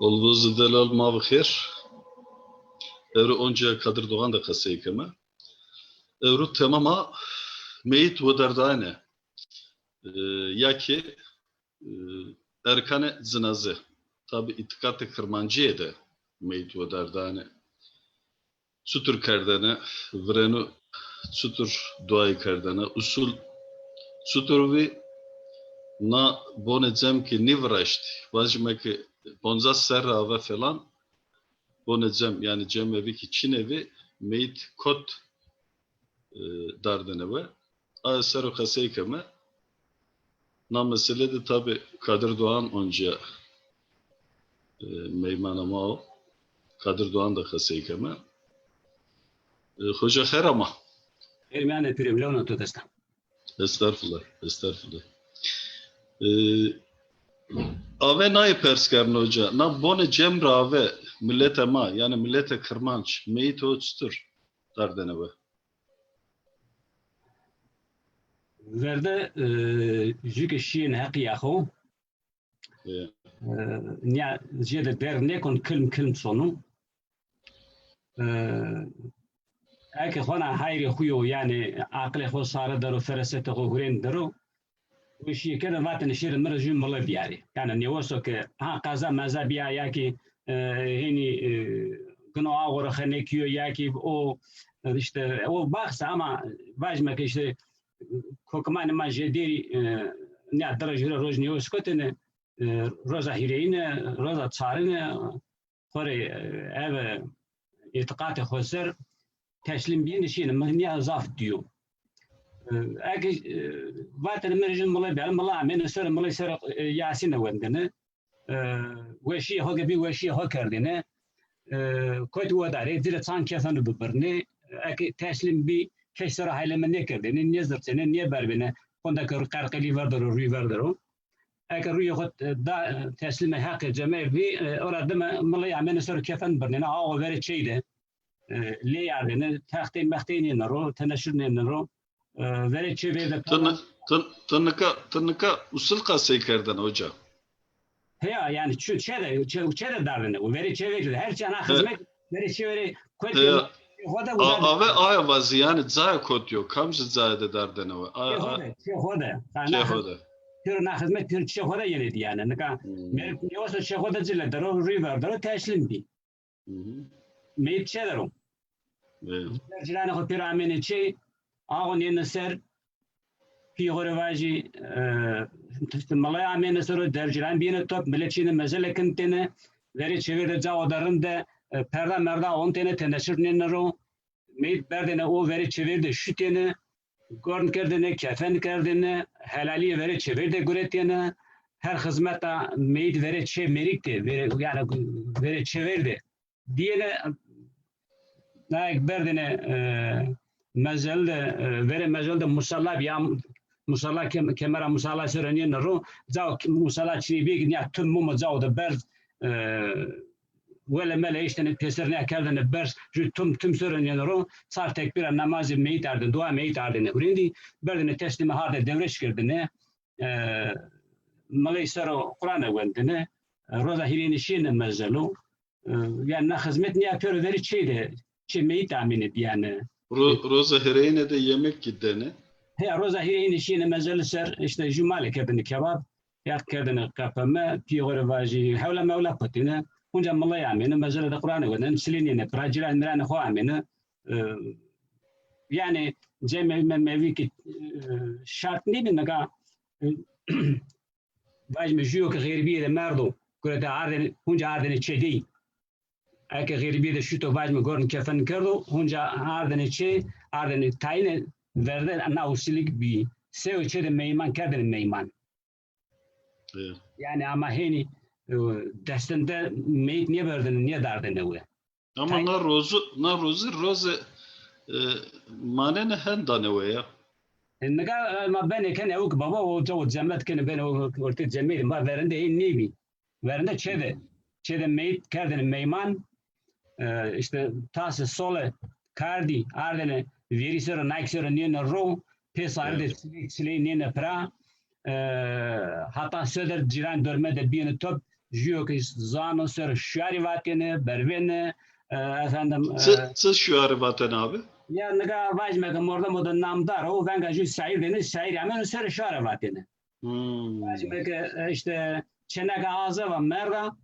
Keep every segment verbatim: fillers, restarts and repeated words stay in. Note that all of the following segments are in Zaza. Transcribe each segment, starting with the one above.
Olvozî delal, ma bi xêr. Ewro oncîya Kadir Doğan de qesey keme. Ewro tema ma meyît wederdayene. E, ya ki, e, erkanê cinaze. Tabî îtîqatê Kirmancîye de meyît wederdayene. Çutur kerdene, virêno çutur duayî kerdene, usul çutur vî, na bonê cem ki nîviraştî, vajîme ki poncas serre ave falan, bonê cem, yanî cemê vî ki çinê vî, meyît kot, e, dardene we. Aye ser o qesey keme. Na mesele de tabî Kadir Doğan oncîya, e, meymana ma o. Kadir Doğan de qesey keme. E, xoca xêr ama. Xêr mîyanê pîrê, milewna to dest a. Estağfurullah, estağfurullah. E, ave nayê pers kerdin hoca. Na bonê cem ra ave miletê ma, yanî miletê Kirmanc, meyît o çitur dardene we? Verde, e, jû ke şîyêne heqîya xo. E, nîya jêde der nêkon, kilm kilm sono. E, eke xona hayrê xo yo, yanî aqilê xo sare der o, ferasetê xo hurên der o, weşîye kerdêne, vatêne şêrê mi rê jû mile biyarê. Yanî nêweso ke ha qeza meza biya ya ki, e, hênî, e, gino ağo rê xenekîyo ya ki o, e, îşte o baxse ama vajîme ke îşte kokimanê ma jêderî, e, nîya di roj hîrê roj nêwes kotêne, e, roza hîrêyine, roza çarine, xo rê, e, eve îtîqatê xo ser teslîm bîyêne şîyêne. Mi nîya zaf dîyo. E, eke, e, vatêne mi rê jû mile biyarê, mile amêne ser o, mile ser o, e, Yasîne wendêne. E, weşîyê xo ke bî weşîyê xo kerdêne. E, kotî oda rê, ci rê çand kefenû bibirnê. Eke teslîm bî, keş ser o heyleme nêkerdêne, nêzirçêne, nêberbêne. Honde ke qerqelî ver der o, rûyî ver der o. Eke rûyê xo, e, da, e, teslîmê heqê cemê bî, e, ora dime mileyî amêne ser o kefen birnêne, ağo verê çey de, e, lêy ardêne, textey mextey nêne ro, teneşir nêne ro, e, verê çê vêrde. Ti ni-, ti, ti nika, ti nika usil qesey kerdene hoca. Heya, yanî çi, çê de, çê, çê de dardêne. O verê çê vêrde. Her çî ana xizmet verê çê vêrde. Kotî, heya, çê xo de. A, ave aya vazî, yanî cayê kotî yo, kamcî cayê de dardêne we? A, çê xo de, çê xo de. Çê xo de. Pêro na xizmet pêro çê xo de yenê dî yanî. Nika, hmm, merg nêweso çê xo de cile der o, rûyî ver der o, teslîm bî. Hı hı. Meyît çê der o. Evet. Dercîranê xo pêro amêne çê, ağo nêne ser, pîyê xo rê vajî, e, îşte mileyî amêne ser o, dercîran bîyêne top, milet şîyêne mezele kinitêne, verê çêvêr de cao de rinde, e, perda merda ontêne, teneşir nêne ro, meyît berdêne o verê çêvêr de şutêne, gorn kerdêne, kefen kerdêne, helalîye verê çêvêr de guretêne, her xizmeta meyît verê çê mêrik de, verê, yanî verê çêvêr de dîyêne, nayek berdêne, e, mezel de, e, verê mezel de musalla bî, ya musalla kem-, kemera musalla ser o nêne ro, cao musalla çinê bî, nîya tim mumo cao de berz, e, wele mele eştêne pêser nîya kerdêne berz, jû tim tim ser o nêne ro, çar tekbîra namazê meyît ardêne, dua meyît ardêne hurêndî, berdêne teslîmê hardê dewreş kerdêne, e, miley ser o Qurane wendêne, e, roza hîrêyine şîyêne mezelo. E, yanî na xizmet nîya pêro verê çê de, çê meyît amêne bîyane. Ro-, roza hîrêyine de yemek kî dêne? Heya, roza hîrêyine şîyêne mezele ser, îşte jû male kerdêne kebab, ya kerdêne qepeme, pîyê xo rê vajî hewla mewla pitêne. Hunca miley amêne, mezele de Qurane wendêne, silênêne pira, cîran mîranê xo amêne. E, yanî cemê me-, mevî ki, e, şart nîbî, nika, e, vajîme jûyo ke xerîbîye de merdo, gurete ardêne, hunca ardêne çê dey. Eke xerîbîye de şuto, vajîme gorn kefen kerdo, hunca ardêne çê, ardêne tayîne, verde na usilî bî. Sewe çê de meyman kerdêne meyman. Evet. Yanî ama hênî, e, destinde meyît nêberdêne, nêdardêne we. Ama na rozu, na rozi roze, e, manene hen dane we ya. E, nika, e, ma benê kenê ewk baba, o cao cemet kenê benê o ortê cemêrî, ma verinde hên nêbî. Verinde çê de. Çê de meyît kerdêne meyman. E, îşte tase sole kardî, ardêne vêrî ser o, nayk ser o nêne ro, pê sarî de çiley, çiley nêne pira. E, hata sodir cîran dorme de bîyêne top, jûyo ke zano ser şarî vatêne, bervêne, e, efendim, Çi, e, çi şarî vatêne abi? Ya nika vajîme ke mordemo de namdar o, venga jû şaîr dêne, şaîr ameno ser şarî vatêne. Hmm. Vajîme ke, e, îşte çêneka aze va merda,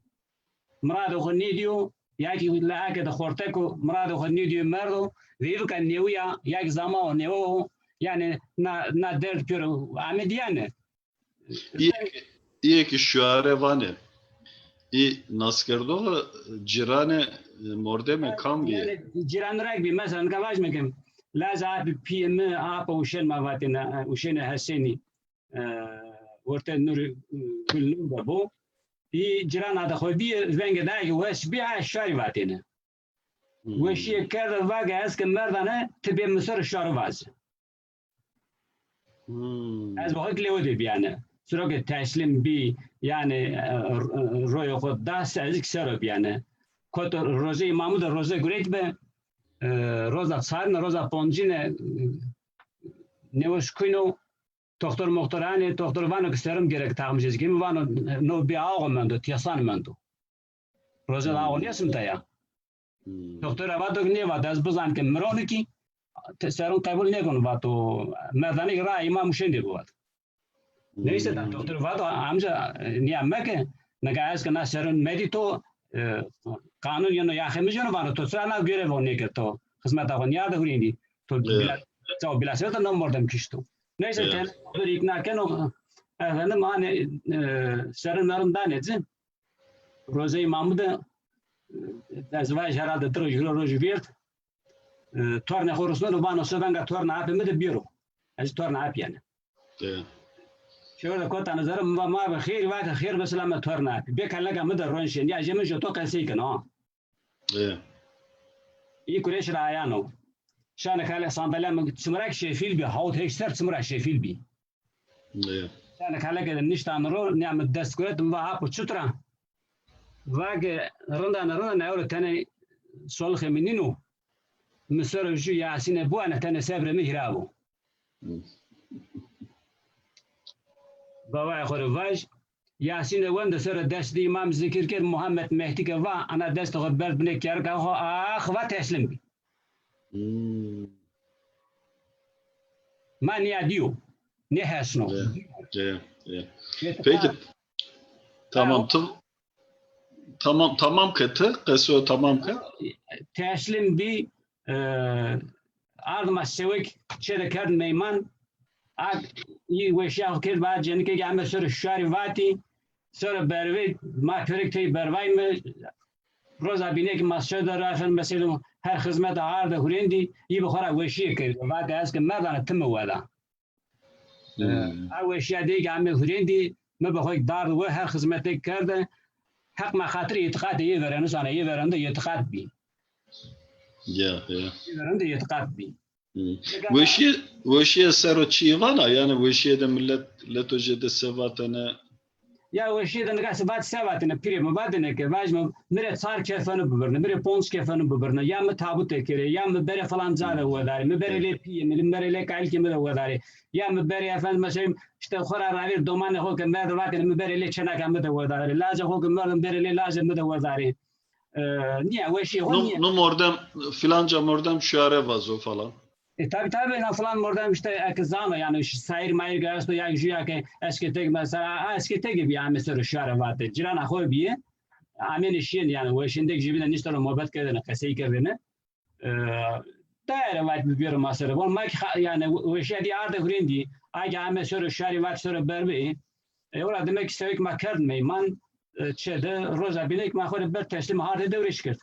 miradê xo nêdîyo, ya kî leheke de xortek o, miradê xo nêdîyo merdo, veyvika newî ya, ya kî zama o newe o, yanî na, na derd pêro ame dîyane. Îyê kî, îyê kî şuare vanê. Î naskerdoxê cîranê, e, mordemê kam bî? Yanî cîran rek bî. Mesela nika vajîme ke laza apê pîyê mi, apa Uşên ma vatêne, e, Uşênê Hesenî, e, ortê Nurî, e, Gulnur de bo. Î cîrana de xo bîye, vengê de ki weş bî, a şarî vatêne. Hmm. Weşîye kerde, va ke ez ke merdane, ti bê mi ser şarî vaze. Hmm. Ez bi xo kî lewê de bîyane. Siro ke teslîm bî, yanî, e, ro-, royê xo da se, ez kî sero bîyane. Koto roze Îmamû de roze gureyt be, e, roza çarine, roza poncine, e, nêweş kuyno, toxtor moxtor anê, toxtor vano ke serum gerek taxmîş ez kî. Mi vano, no bî ağo mendo, tîyesan mendo. Roze de ağo nêsimta ya. Hmm. Doktora vato ke nêvato, ez bizan ke miron o kî, te-, serum qebul nêkeno vato, merdane kî raa Îmam Uşên de bi vato. Hmm. Neyse, da doktor vato, amca, e, nîya meke, nika ez ke na serum medî to, e, qanûn yeno yaxê mi cêno, vano to çira na görevo nêkerd, to xizmeta xo nîyarde hurêndî, to bila, çawa bila ser de no mordem kişto. Neyse, ten doktor îkna keno, efendim, anê, e, serum merum danê ci. Rozê Îmamû de, e, ez vaj herhalde di roj, hîrê roj vêrd. E, tornê xo rusneno, vano se venga torna apê mi de bêro. Ez torna apî yanî. E. Şêro de kotane zere, mi va ma be xêr, va ke xêr be, silame torna apî. Bê keleka mi de ron şên. Ya jê mi jê to qesey keno, ha. E. Î kurêş ra ayano. Şane kale sandalya mi çimira kî şefîl bî, hawt heşt ser çimira şefîl bî. E. Şane kaleke de niştan ro, nîya mi dest guret, mi va apo çutir a? Va ke rindan rindan ewro tenê solixê mi nîno. Mi sero jû Yasîne biwane, tenê sebrê mi hîra bo. Hı. Bavayê xo rê vaj, Yasîne wende sero dest di Îmam zikir kerd, Muhammed Mehdî ke va, ana destê xo berd binê kerika xo, ax, va teslîm bî. Hmm. Ma nîya dîyo. Nêhesno. E, e, e. Peki, tamam, tamam, tamam ke ti, qeso tamam ke. Teslîm bî, e, ard ma sewek çê de kerd meyman. A, î weşîya xo kerd, ba cenikê ke ame sero şarî vatî, sero bervê, ma pêrik tey bervayme, roza bîne kî ma sero de ra, efendim, mesela her xizmeta arde hurêndî, î bi xo ra weşîye kerd. Vatê ez ke merdane ti mi weda. Hmm. E, a weşîya dey ke ame hurêndî, mi bi xo kî dard we, her xizmete kerde. Heq ma xatir îtîqatê yê verêne, sana yê verêne de îtîqat bî. Ya, ya. Yê verêne de îtîqat bî. Hı. Weşîye, weşîye sero çî vana, yanî weşîye de milet, leto jê de se vatene? Ya weşîye de nika se vat, se vatene, pîrê mi vatene ke, vajîme, mi rê çar kefenû bibirne, mi rê ponc kefenû bibirne, ya mi tabute kerê, ya mi berê filan ca de wedarê, mi berê lê pîyê mi, mi berê lê kalikê mi de wedarê, ya mi berê efendim mesela, îşte xo ra ravêr domanê xo ke merdo vatene, mi berê lê çêneka mi de wedarê, lacê xo ke merdo, mi berê lê lacê mi de wedarê. E, nîya, weşîye xo nîya. No mordem, filanca mordem şuare vazo falan. E, tabî, tabî, na filan mordem îşte eke zano, yanî, ş-, sayîr mayîr ke esto, ya jûya ke esketêk mesela, a, esketêk bî, ame sero şuare vate. Cîrana xo bîye, amêne şîyêne, yanî, weşîyêne de kî jêbîne niştene, muhabbet kerdêne, qesey kerdêne. E, daye ra vat bibêro ma sero. Bon, ma kî xa-, yanî, we-, weşîya dî arde hurêndî, a kî ame sero şarî vat sero bervê. E, ora demek kî sewek ma kerd meyman, e, çê de, roza bîne kî ma xo rê berd teslîm, hardê dewrêş kerd.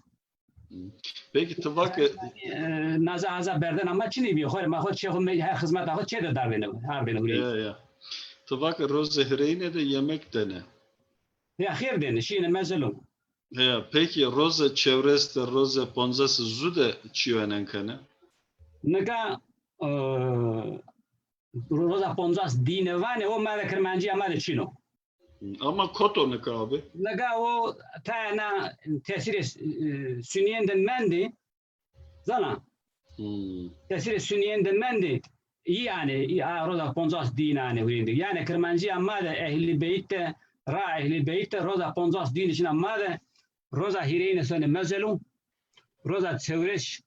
Peki, ti va ke, e, naza haza berdena ma çinê bîye, xo rê ma xo çê xo me-, her xizmeta xo çê de dardêne, hardêne hurêndî. Ya, ya. Ti va ke rozê hirêyine de yemek dêne. Ya, xêr dêne, şîyêne mezelo. Ya, peki, rozê çewres de, rozê poncas zu de çîyo enen kene? Nika, e, roza poncas dîne vanê, o ma de, Kirmancîya ma de çin o. Ama kot o nika abi? Nika o tayê na tesîrê, e, sunîyên de mendê. Zana? Hmm. Tesîrê sunîyên de mendê. Î yanî, î a roza poncas dîne anê hurêndî. Yanî Kirmancîya ma de Ehlî Beyt de ra Ehlî Beyt de roza poncas dîn şina ma de, roza hîrêyine sonê mezelu, roza çewres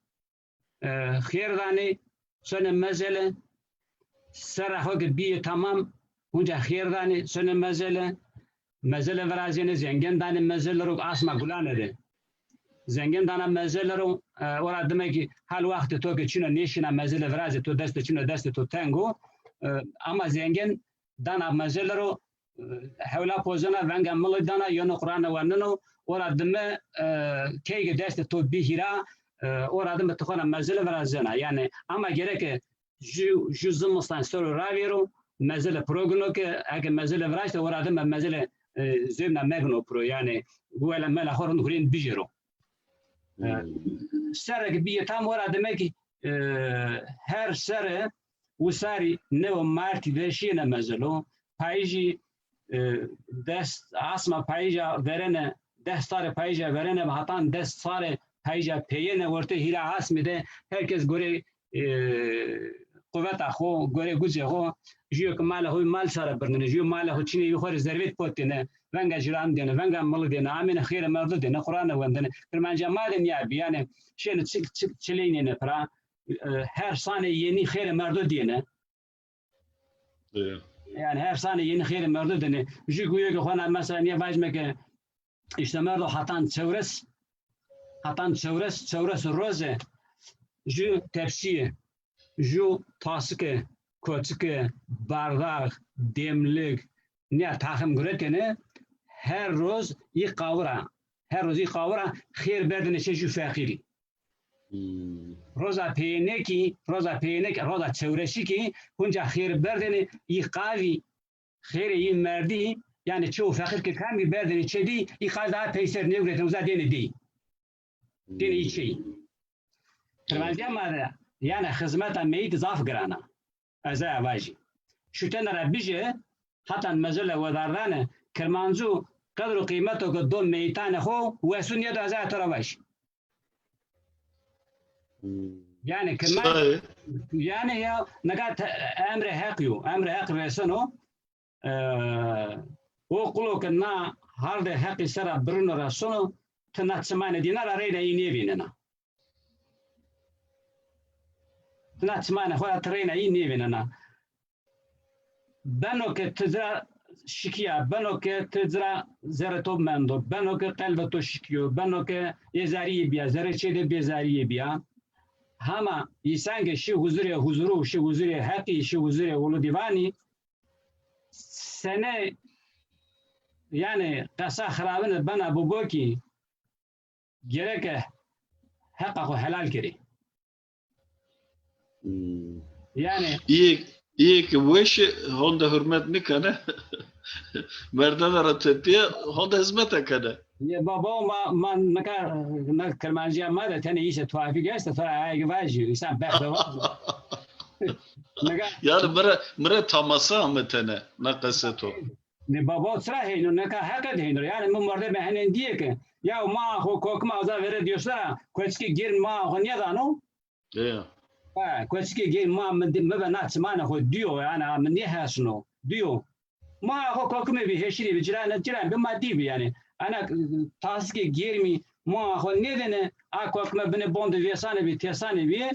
e, xêr danê, sonê mezele, serra xo ke bîyê tamam, hunca xêr danê, sonê mezele, mezele virazêne, zengên danê mezele ro, asma gulane de. Zengên dana mezele ro, e, ora dime kî hal waxtê to ke çino nêşina mezele virazê, to destê çino, destê to teng o, e, ama zengên dana mezele ro, e, hewla pozena, venga mili dana, yeno Qurane wendeno, ora dime, e, key ke destê to bî hîra, e, ora dime ti xo na mezele virazena. Yanî ama gereke ju, ju zimistan sero ravêro, mezele piro gino ke, eke mezele viraşte, ora dime mezele, e, zewna megino piro. Yanî wela mela xo rind hurên bijêro. E, Hmm. Serre ke bîye tam, ora dime kî, e, her serre wisarî new martî de şîyêne mezelo. Payîjî, e, dest asma payîja verene, dest sarê payîja verene, hatan dest sarê payîja peyêne, ortê hîra asmî de herkes gorê, e, quveta xo, gorê gucê xo, jûyo ke malê xo mal sare birnêne, jûyo malê xo çinê yî xo rê zervêt potêne, venga jiran dêne, venga mili dêne, amêne xêrê merdo dêne, Qurane wendêne. Kirmanca ma de nîya bî, yanî şêne çi-, çi-, çileynêne pira, e, her sanê yenî xêrê merdo dêne. Yanî her sanê yenî xêrê merdo dêne. Jû guyo ke xo na mesela nîya vajîme ke îşte merdo hatan çewres, hatan çewres, çewres roze jû tepsîye, jû tasike, koçike, bardax, demlik, nîya taxim guretêne, her roz î qawira, her roz î qawira xêr berdêne çê jû feqîrî. Hmm. Roza peyêne kî, roza peyêne kî, roza çewreşî kî hunca xêr berdêne î qavî, xêrê î merdî, yanî çew feqîr ke kamî berdêne çê dî, î qavî daha peyser nêguretêne, uza dêne dî. Dêne î çê. Kirmancîya ma de, yanî xizmeta meyît zaf giran a. Ez aya vajî. Şutene ra bije, hatan mezele wedardane, Kirmancu qedr û qîmeto ke do meyîtanê xo, wesu nêdo, ez aya to ra vajî. Hmm. Yanî Kirmanc, Say. Yanî ya, nika te-, emrê Heq yo, emrê Heq reseno, e, o qulo ke na hardê Heqî sera birino ra sono, ti na çimanê dîna ra reyna î nêvînena. Ti na çimanê xo ra ti reyna î nêvînena. Beno ke ti ci ra şikîya, beno ke ti ci ra zerrê to mendo, beno ke qelbê to şikîyo, beno ke êzarîye bîya, zerrê çê de bêzarîye bîya. Hama îsan ke şî huzurê huzuru, şî huzurê Heqî, şî huzurê Ulu Dîvanî, sene, yanî qesa xirabine bena bibo kî, gereke heqa xo helal kerê. Hmm. Yanî Îyê, îyê ke weşî honde hurmet nêkene, merdene ra tepîye honde hizmete kene. Yê babo ma, ma nika, na Kirmancîya ma de tenê îşê tuhafî ke esta, to ra aye ke vajî, îsan bexte vajî. Nika Yanî mi rê, mi rê tamase ametene na qese to. Nê babo çira heyno, nika heqet heyno. Yanî mi mordemê henên dîye ke, ya ma xo kokima uza vêrê dîyoşna ra, koçikê gêrmî ma xo nêdano. Eya. Ha, koçikê gêrmî ma mi di-, mi ve na çimanê xo dîyo, yanî a mi nêhesno, dîyo. Ma xo kokime bî, heşîrê bî, ciran, ciran bî, ma dî bî yanî. Ana tasikê gêrmî ma xo nêdêne, a kokime binê bon de vêsanê bî, têsanê bî.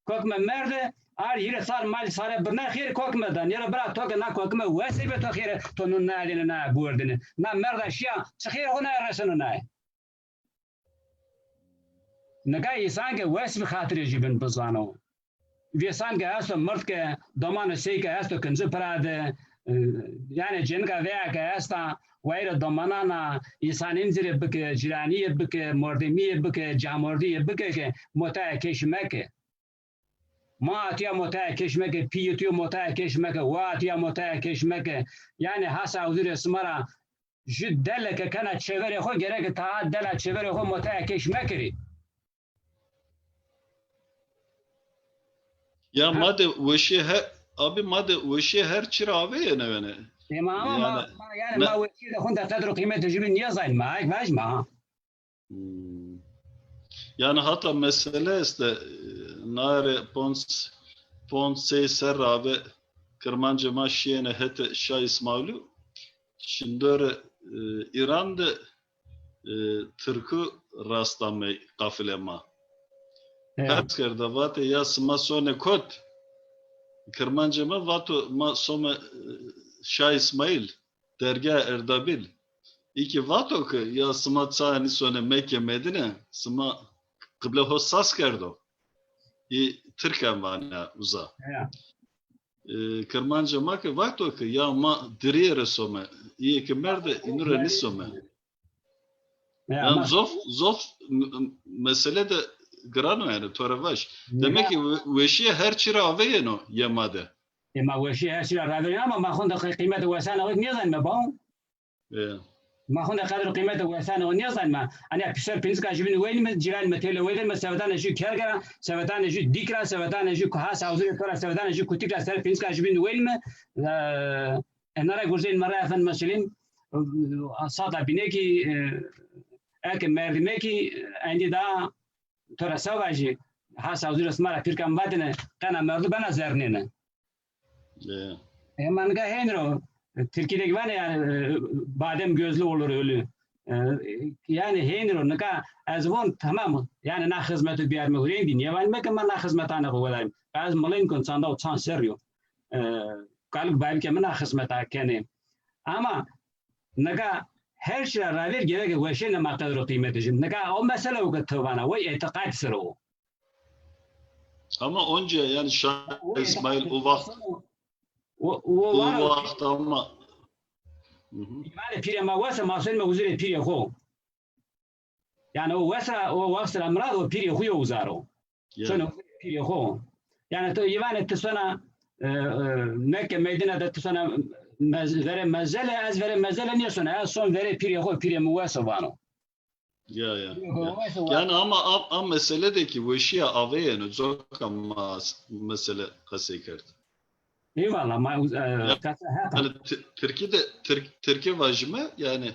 Kokime merde, ar hîrê sar malî sare birna xêr kokime da. Nêro bira to ke na kokime wesê bê to xêre, to nun naye dêne, naye biwerdêne. Na merda şîya, çi xêr xo naye reseno naye? Nika îsan ke wes bî xatirê jûbîn bizano. Vêsan ke esto, mird ke, domano sey ke esto, kinci pira de, e, yanî cenika veya ke esta, wayîrê domanan a, îsanîn ci rê bike, cîranîye bike, mordemîye bike, camordîye bike ke motaya keş meke. Ma atîya motaya keş meke, pîyê to yo motaya keş meke, wa atîya motaya keş meke. Yanî hasa huzurê sima ra jû dele ke kena çêverê xo, gereke taha dela çêverê xo motaya keş mekerê. Ya ma de weşîye he-, abi ma de weşîye her çi ra avê yê nêwenê. E ma, ama ma, yanî ma, yanî ma weşîye de honde qedr û qîmetê jûbîn nêzayn ma, ek vaj ma. Hmm. Yanî hata mesele este, e, nare ponc, ponc sey serra ve Kirmancê ma şîyêne hetê Şah Îsmaîlû, şindore e, Îran de, e, Tirku rast amey qafile ma. He. Pers kerda, vate ya sima sone kot? Kirmancê ma vato ma some, e, Şah Îsmaîl, dergah Erdabil. Î ki vato ki ya sima ça nîsone Mekke Medîne, sima qible ho sas kerdo. Î Tirkan vana uza. He. E, Kirmancê ma ki vato ki ya ma dirîye re some. Îyê ki merde, înu re nîsome. Ya, yanî ama zof, zof m-, m-, mesele de giran o yanî, to ra vaj. Demek ki we-, weşîye her çî ra aveyeno yê ma de. E, ma weşîye her çî ra raveyeno ama ma xo de qî-, qîmetê wesanê xo nêzanîme bawo. E. Ma xo de qedr û qîmetê wesanê xo nêzanîme. Hanî ya pîser pîncika jubîn weynîme, cîranê mi têwle weyderîme, sevetanê jû kerge ra, sevetanê jû dîk ra, sevetanê jû ha sawzurê to ra, sevetanê jû kutîk ra ser pîncika jubîn weynîme. E, Ena ra gurzên ma ra efendime selim, sata bîne kî, e, eke merdîme kî, endî da to ra se vajî, ha sawzurê sima ra pîrka mi vatêne, qena merdu bena zernêne. E. E, ma nika hênî ro, Tirkî de kî vanê yanî, e, badem gözlü olur ölü. E, yanî hênî ro, nika ez von tamam, yanî na xizmetu biyarme hurên dî, nêvanîme ke ma na xizmetanê xo wedarîme. Ez milên kon çanda û çand serrî yo. E, kalik babîkê mi na xizmeta kenê. Ama nika her çî ra ravêr gereke weşêne ma qedr û qîmetê jû. Nika o mesele o ke ti vana, wey îtîqad ser o. Ama onca yanî Şah Îsmaîl o waxt, o, o, o waxt ama. Hı hı. Îmanê pîrê ma wes a, ma sonîme huzurê pîrê xo. Yanî o wes ra, o wext ra mirad o pîrê xo yo uza ro. Ya. Sono pîrê xo. Yanî to î vanê ti sona, e, e, Mekke Medîne de ti sona mez-, verê mezele, ez verê mezele nêsona. Ez son verê pîrê xo, pîrê mi wes o vano. Ya, ya, ya. Yanî ama a, a mesele de kî weşîya aveyeno, coka ma s-, mesele qesey kerd. Eyvallah, ma, e, ya, qese heq a. Yanî ti-, Tirkî de, Tirk-, Tirkî vajîme, yanî,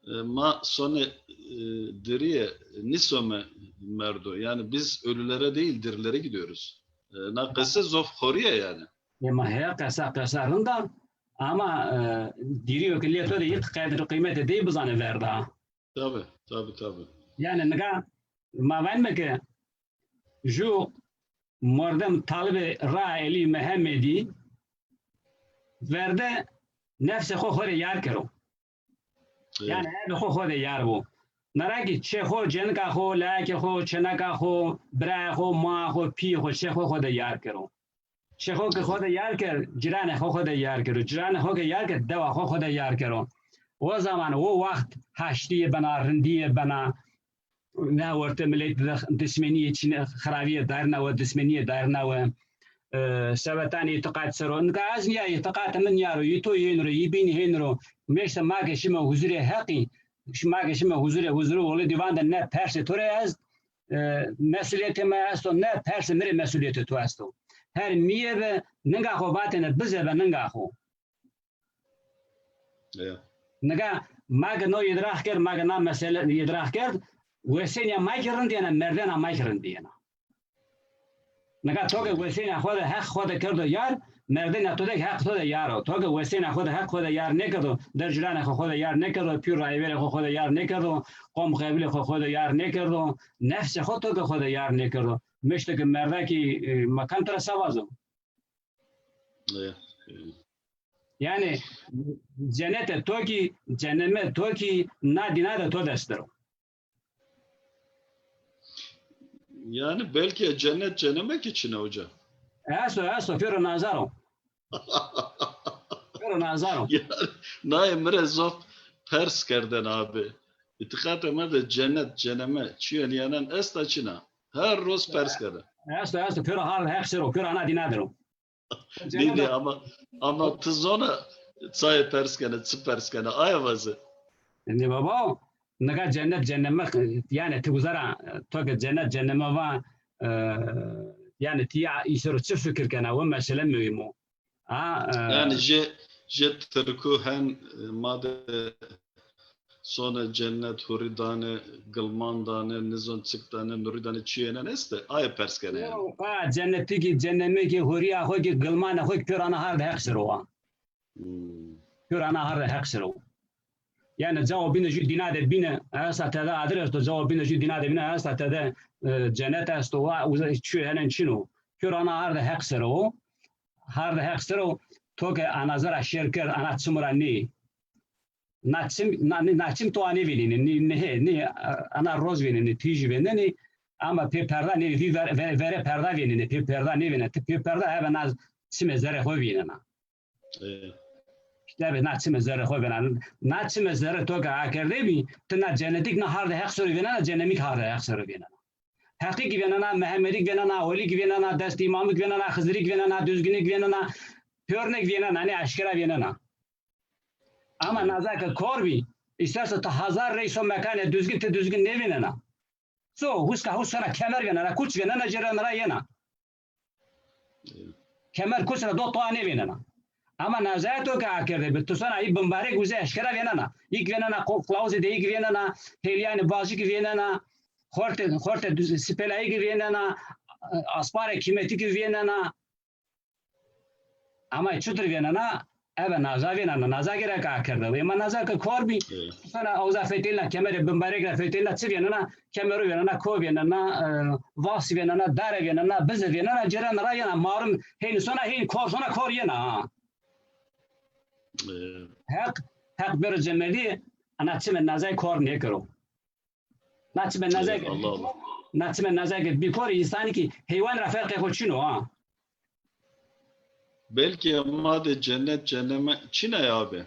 e, ma sonê, e, dirîye nîsome merdo. Yanî biz ölülere değil, dirilere gidiyoruz. E, na qese zof xorî ya yanî. E, ma heya qesa, qesa rind a, ama, e, dirîyo ke lê to de yê qedr û qîmetê dey bizane verda. Tabi, tabi, tabi. Yanî nika ma vanîme ke ju mordem talibê raa Elî Mehemedî verde nefsê xo xo rê yar kero. Evet. Yanî erdê xo xo de yar bo. Nara kî çê xo, cenika xo, layekê xo, çêneka xo, birayê xo, maa xo, pîyê xo, çê xo xo de yar kero. Çê xo ke xo de yar kerd, cîranê xo xo de yar kero. Cîranê xo ke yar kerd, dewa xo xo de yar kero. O zaman, o waxt haştîye bena, rindîye bena. Ne orte milet de dismenîye çîne, xirabîye darîna we, dismenîye darîna we. E, sevetanê îtîqat ser o. Nika ez nîya îtîqatê mi nîya ro, yê to hênî ro, yê bînî hênî ro. Meşte ma ke şîme huzurê Heqî, şî-, ma ke şîme huzurê, huzurê Olê Dîvan de ne persê to rê est, e, mesulîyetê ma esto, ne persê mi rê mesulîyetê to esto. Her mîye be, ninga xo vatêne, bize be ninga xo. Ya. Nika ma ke no îdraq kerd, ma ke na mesele îdraq kerd, wesênîya ma kî rind yena, merdena ma kî rind yena. Nika to ke wesênîya xo de, heq xo de kerdo yar, merdena to de heq to de yar o. To ke wesênîya xo de, heq xo de yar nêkerdo, der cîranê xo xo de yar nêkerdo, pîr rayverê xo xo de yar nêkerdo, qom qebîlê xo xo de yar nêkerdo, nefsê xo to ke xo de yar nêkerdo. Meşte ke merda kî, e, ma kam tira se vazo? E, e. Yanî cenete to kî, ceneme to kî, na dîna de to dest der o. Yanî belkî cennet, ceneme kî çin a hoca. Esto, esto, pêro nazar o. Pêro nazar o. Yanî nayê mi rê zof pers kerdene abi. Îtîqatê ma de cennet, ceneme, çîyo nîyanan esta çin a? Her roz pers kena. Esto, esto, pêro hard heq ser o, pêro ana dîna der o. Nî dî ama, ama ti zona çayê pers kena, çi pers kena, aya vaze. Nê baba, nika cennet, ceneme, yanî ti uza ra, to ke cennet, ceneme va, e, yanî ti ya îsero çi fikir kena, o mesele muhîm o. A, e, yanî jê, jê Tirku hen, e, ma de sone cennet, hurî dane, gilman dane, nizon çik dane, nurî dane, çîyênen este, aye pers kene yanî. Yo, a, cennetî kî, cennemê kî, hurîya xo kî, gilmanê xo kî pêro ana hard heq ser o. Hmm. Pêro ana hard heq ser o. Yanî cawo bîne jû dîna de bîne, esta tede adir esto, cawo bîne jû dîna de bîne, esta tede, e, cenet esto, wa, uza, çi henen çin o. Pêro ana hardê Heq ser o. Hardê Heq ser o, to ke ana zî ra şêr kerd, ana çim ra nê. Na çim, na, na çim to anê vênenê, nê, nê, nê, ana roz vênenê, tîjî vênenê, ama pê perda nê, vî ver-, ver-, verê perda vênenê, pê perda nêvênenê, ti pê perda ebe na çimê zerê xo vênena. Ê. Îşte ebe na çimê zerê xo vênena. Na çimê zerê to ke akerde bî, ti na cenetîk na hardê Heq ser o vênena, cenemîk hardê Heq ser o vênena. Heqîk vênena, Mehemedîk vênena, Welîk vênena, dest îmamîk vênena, Xizirîk vênena, Duzginîk vênena, pêrnek vênena, nê eşkera vênena. Ama naza ke kor bî, îsterse ti hazar rey so mekanê Duzgin, ti Duzgin nêvênena. So, huska hus sona kemer vênena, kuç vênena, cêrena ra yena. Kemer kuç ra do toa nêvênena. Ama nazaya to ke akerde bi, ti sona î bimbarek uze eşkera vênena. Îk vênena, ko-, klawuzê deyîk vênena, hêlîyanê bajîk vênena, xortê, xortê duz-, sipêlayîk vênena, asparê kîmetîk vênena. Ama çutir vênena, ebe naza vênena, naza gerek akerde. Ema naza ke kor bî, evet, sana awza fetelna, kemerê bimbarek ra fetelna, çi vênena, kemero vênena, ko vênena, e, vas vênena, dare vênena, bize vênena, cêrena ra yena, marum hên sona, hên kor sona, kor yena, ha. Evet. Heq, Heq bêro cemerdî, ana çimê nazay kor nêkero. Na çimê nazayê ke, Allah Allah, na çimê nazayê ke bîkor, însanî kî heywan ra ferqê xo çin o, ha. Belkî ma de cennet, cehenneme çin a ya abi.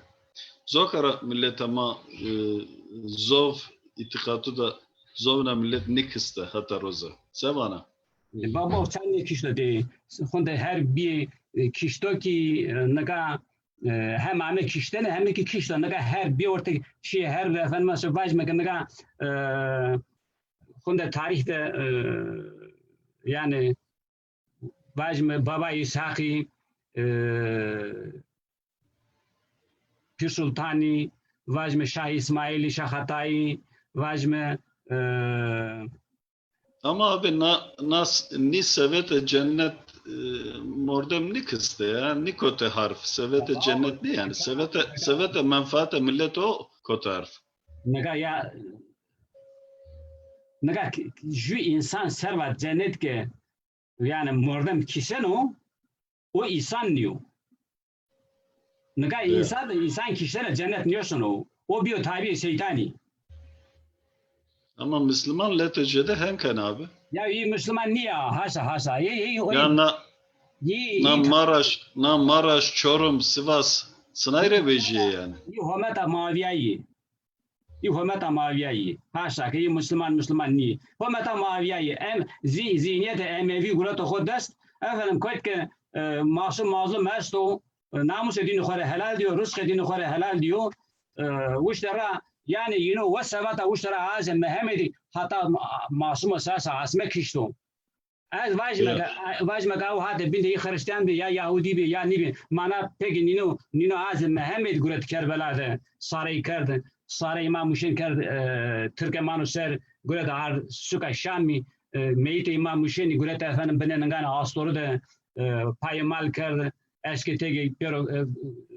Zoka ra mileta ma, e, zov, îtîqatu da zovna milet nîkiste heta roza. Se vana? E, babo, çend nêkişto de, xunde her bî, e, kişto kî, e, nika, e, hem ame kiştene, hem kî kişto. Nika her bî orte şî, her bî, efendime se vajime ke nika, e, xunde tarîh de, e, yanî vajime Baba Îshaqî, e, Pîr Sultanî, vajime Şah Îsmaîlî, Şah Xetayî, vajime, e, Ama abi na, nas, nî sevete cennet, e, mordem nîkiste ya, nîkote harf. Sevete cennet nî yani. Sevete, sevete menfaate millet o kote harf. Nika ya, nika ki-, jü insan serva cennet ke, yani mordem kişeno, o insan niyo. Nika, evet, insan, insan kiştene cennet niyoşeno. O biyo tabi şeytani. Ama Müslüman lete cede hem ken abi. Ya iyi Müslüman niye? Haşa, haşa. İyi, iyi, o ya iyi. Na, iyi, na iyi. Maraş, na Maraş, Çorum, Sivas, sınayre veciye yani. İyi, hometa maviyayı. Î hometa Mavîya yî. Haşa ke î musliman, musliman nîyî. Hometa Mavîya yî. Em zî-, zîhnîyetê Emevî gureto xo dest. Efendim, kotî ke, e, masum mazlum esto, e, namusê dînê xo rê helal dîyo, rizqê dînê xo rê helal dîyo. E, wişte ra, yanî yîno wes seveta wişte ra azê Mehemedî heta ma-, masumo sesa asme kişto. Ez vajîme ke, vajîme ke ew hate bîn de yî Xirîstîyan bî, ya Yahudî bî, ya nîbî. Mana pekî nîno, nîno azê Mehemedî guret Kerbela de sarey kerd, sarey Îmam Huşên kerd, e, Tirke mano ser, guret ard suka Şamî, e, meyîtê Îmam Huşênî guret efendim binê ninganê astorî de, e, payê mal kerd, eşkê têgê pêro, e,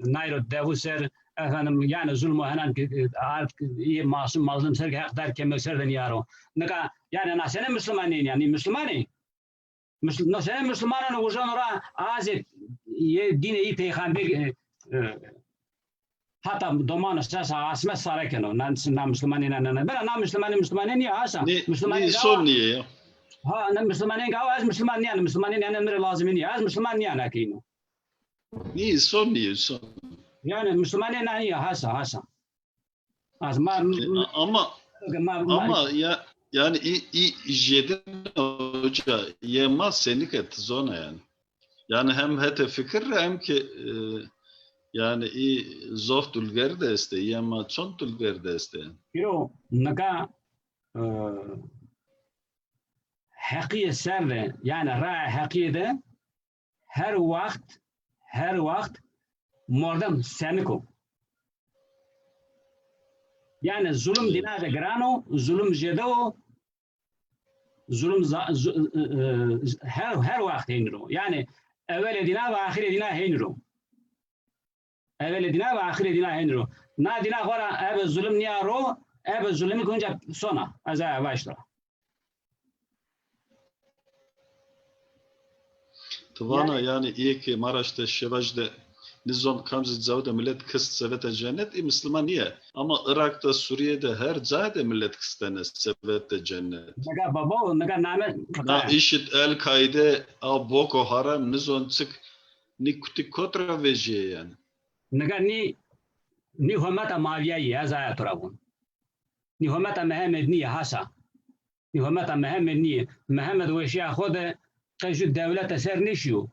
nayro devu ser, efendim, yanî zulmo henan ki, e, ard, î masum mazlum ser ki heq dar keme ser de nîyaro. Nika, yanî na sene Muslumanî, yanî Muslumanî? Musl-, no sene Muslumananê ujon ra azê yê dînê yî peyxamber, e, e, hata domano sesa asme sare keno. Na, na Muslumanî na, na, na. Bela na Muslumanî, Muslumanî nîya, haşa. Nî, Muslumanî nî gawa, son nîye ya. Ha, na Muslumanî gawa, ez Musluman nîyane, Muslumanî nîyane, mi rê lazimî nîya. Ez Musluman nîyane akîno. Nî, son nîye, son. Yanî Muslumanî na nîya, haşa, haşa. Az ma, e, a-, ama, ma, ma, ama ya, yani î, î jedin hoca, yê ma senî ke ti zona yani. Yani hem hetê fikir re hem ki, e, yani î zof dulger de estê, yê ma çond dulger de estê. Pîro, nika, e, heqîye ser de, yani raya heqîye de, her waxt, her waxt mordem senik o. Yanî zulum dîna de giran o, zulum jêde o, zulum za-, zu-, e, e, her, her waxt hênî ro. Yanî ewelê dîna ve axirê dîna hênî ro. Evelê dîna ve axirê dîna hên ro. Na dîna xo ra ebe zulm nîya ro, ebe zulmî ki unca sona. Ez aya vaşto. Ti vana, yanî, îyê ke Maraş de, Şêvaj de nizon kam zî cawe de milet kist sevete cennet, î misliman nîye. Ama Iraq de, Suriye de, her cayê de milet kistene sevete cennet. Nika baba, nika name. Na IŞİD, El-Kaîde, a Boko Haram, nizon çik, nî kutî kot ra vejîye yanî. Nika nî, nî hometa Mavîya yî, ez aya to ra von. Nî hometa Mihemed nîye, haşa. Nî hometa Mihemed nîye. Mihemed weşîya xo de qe jû dewlete ser nêşîyo.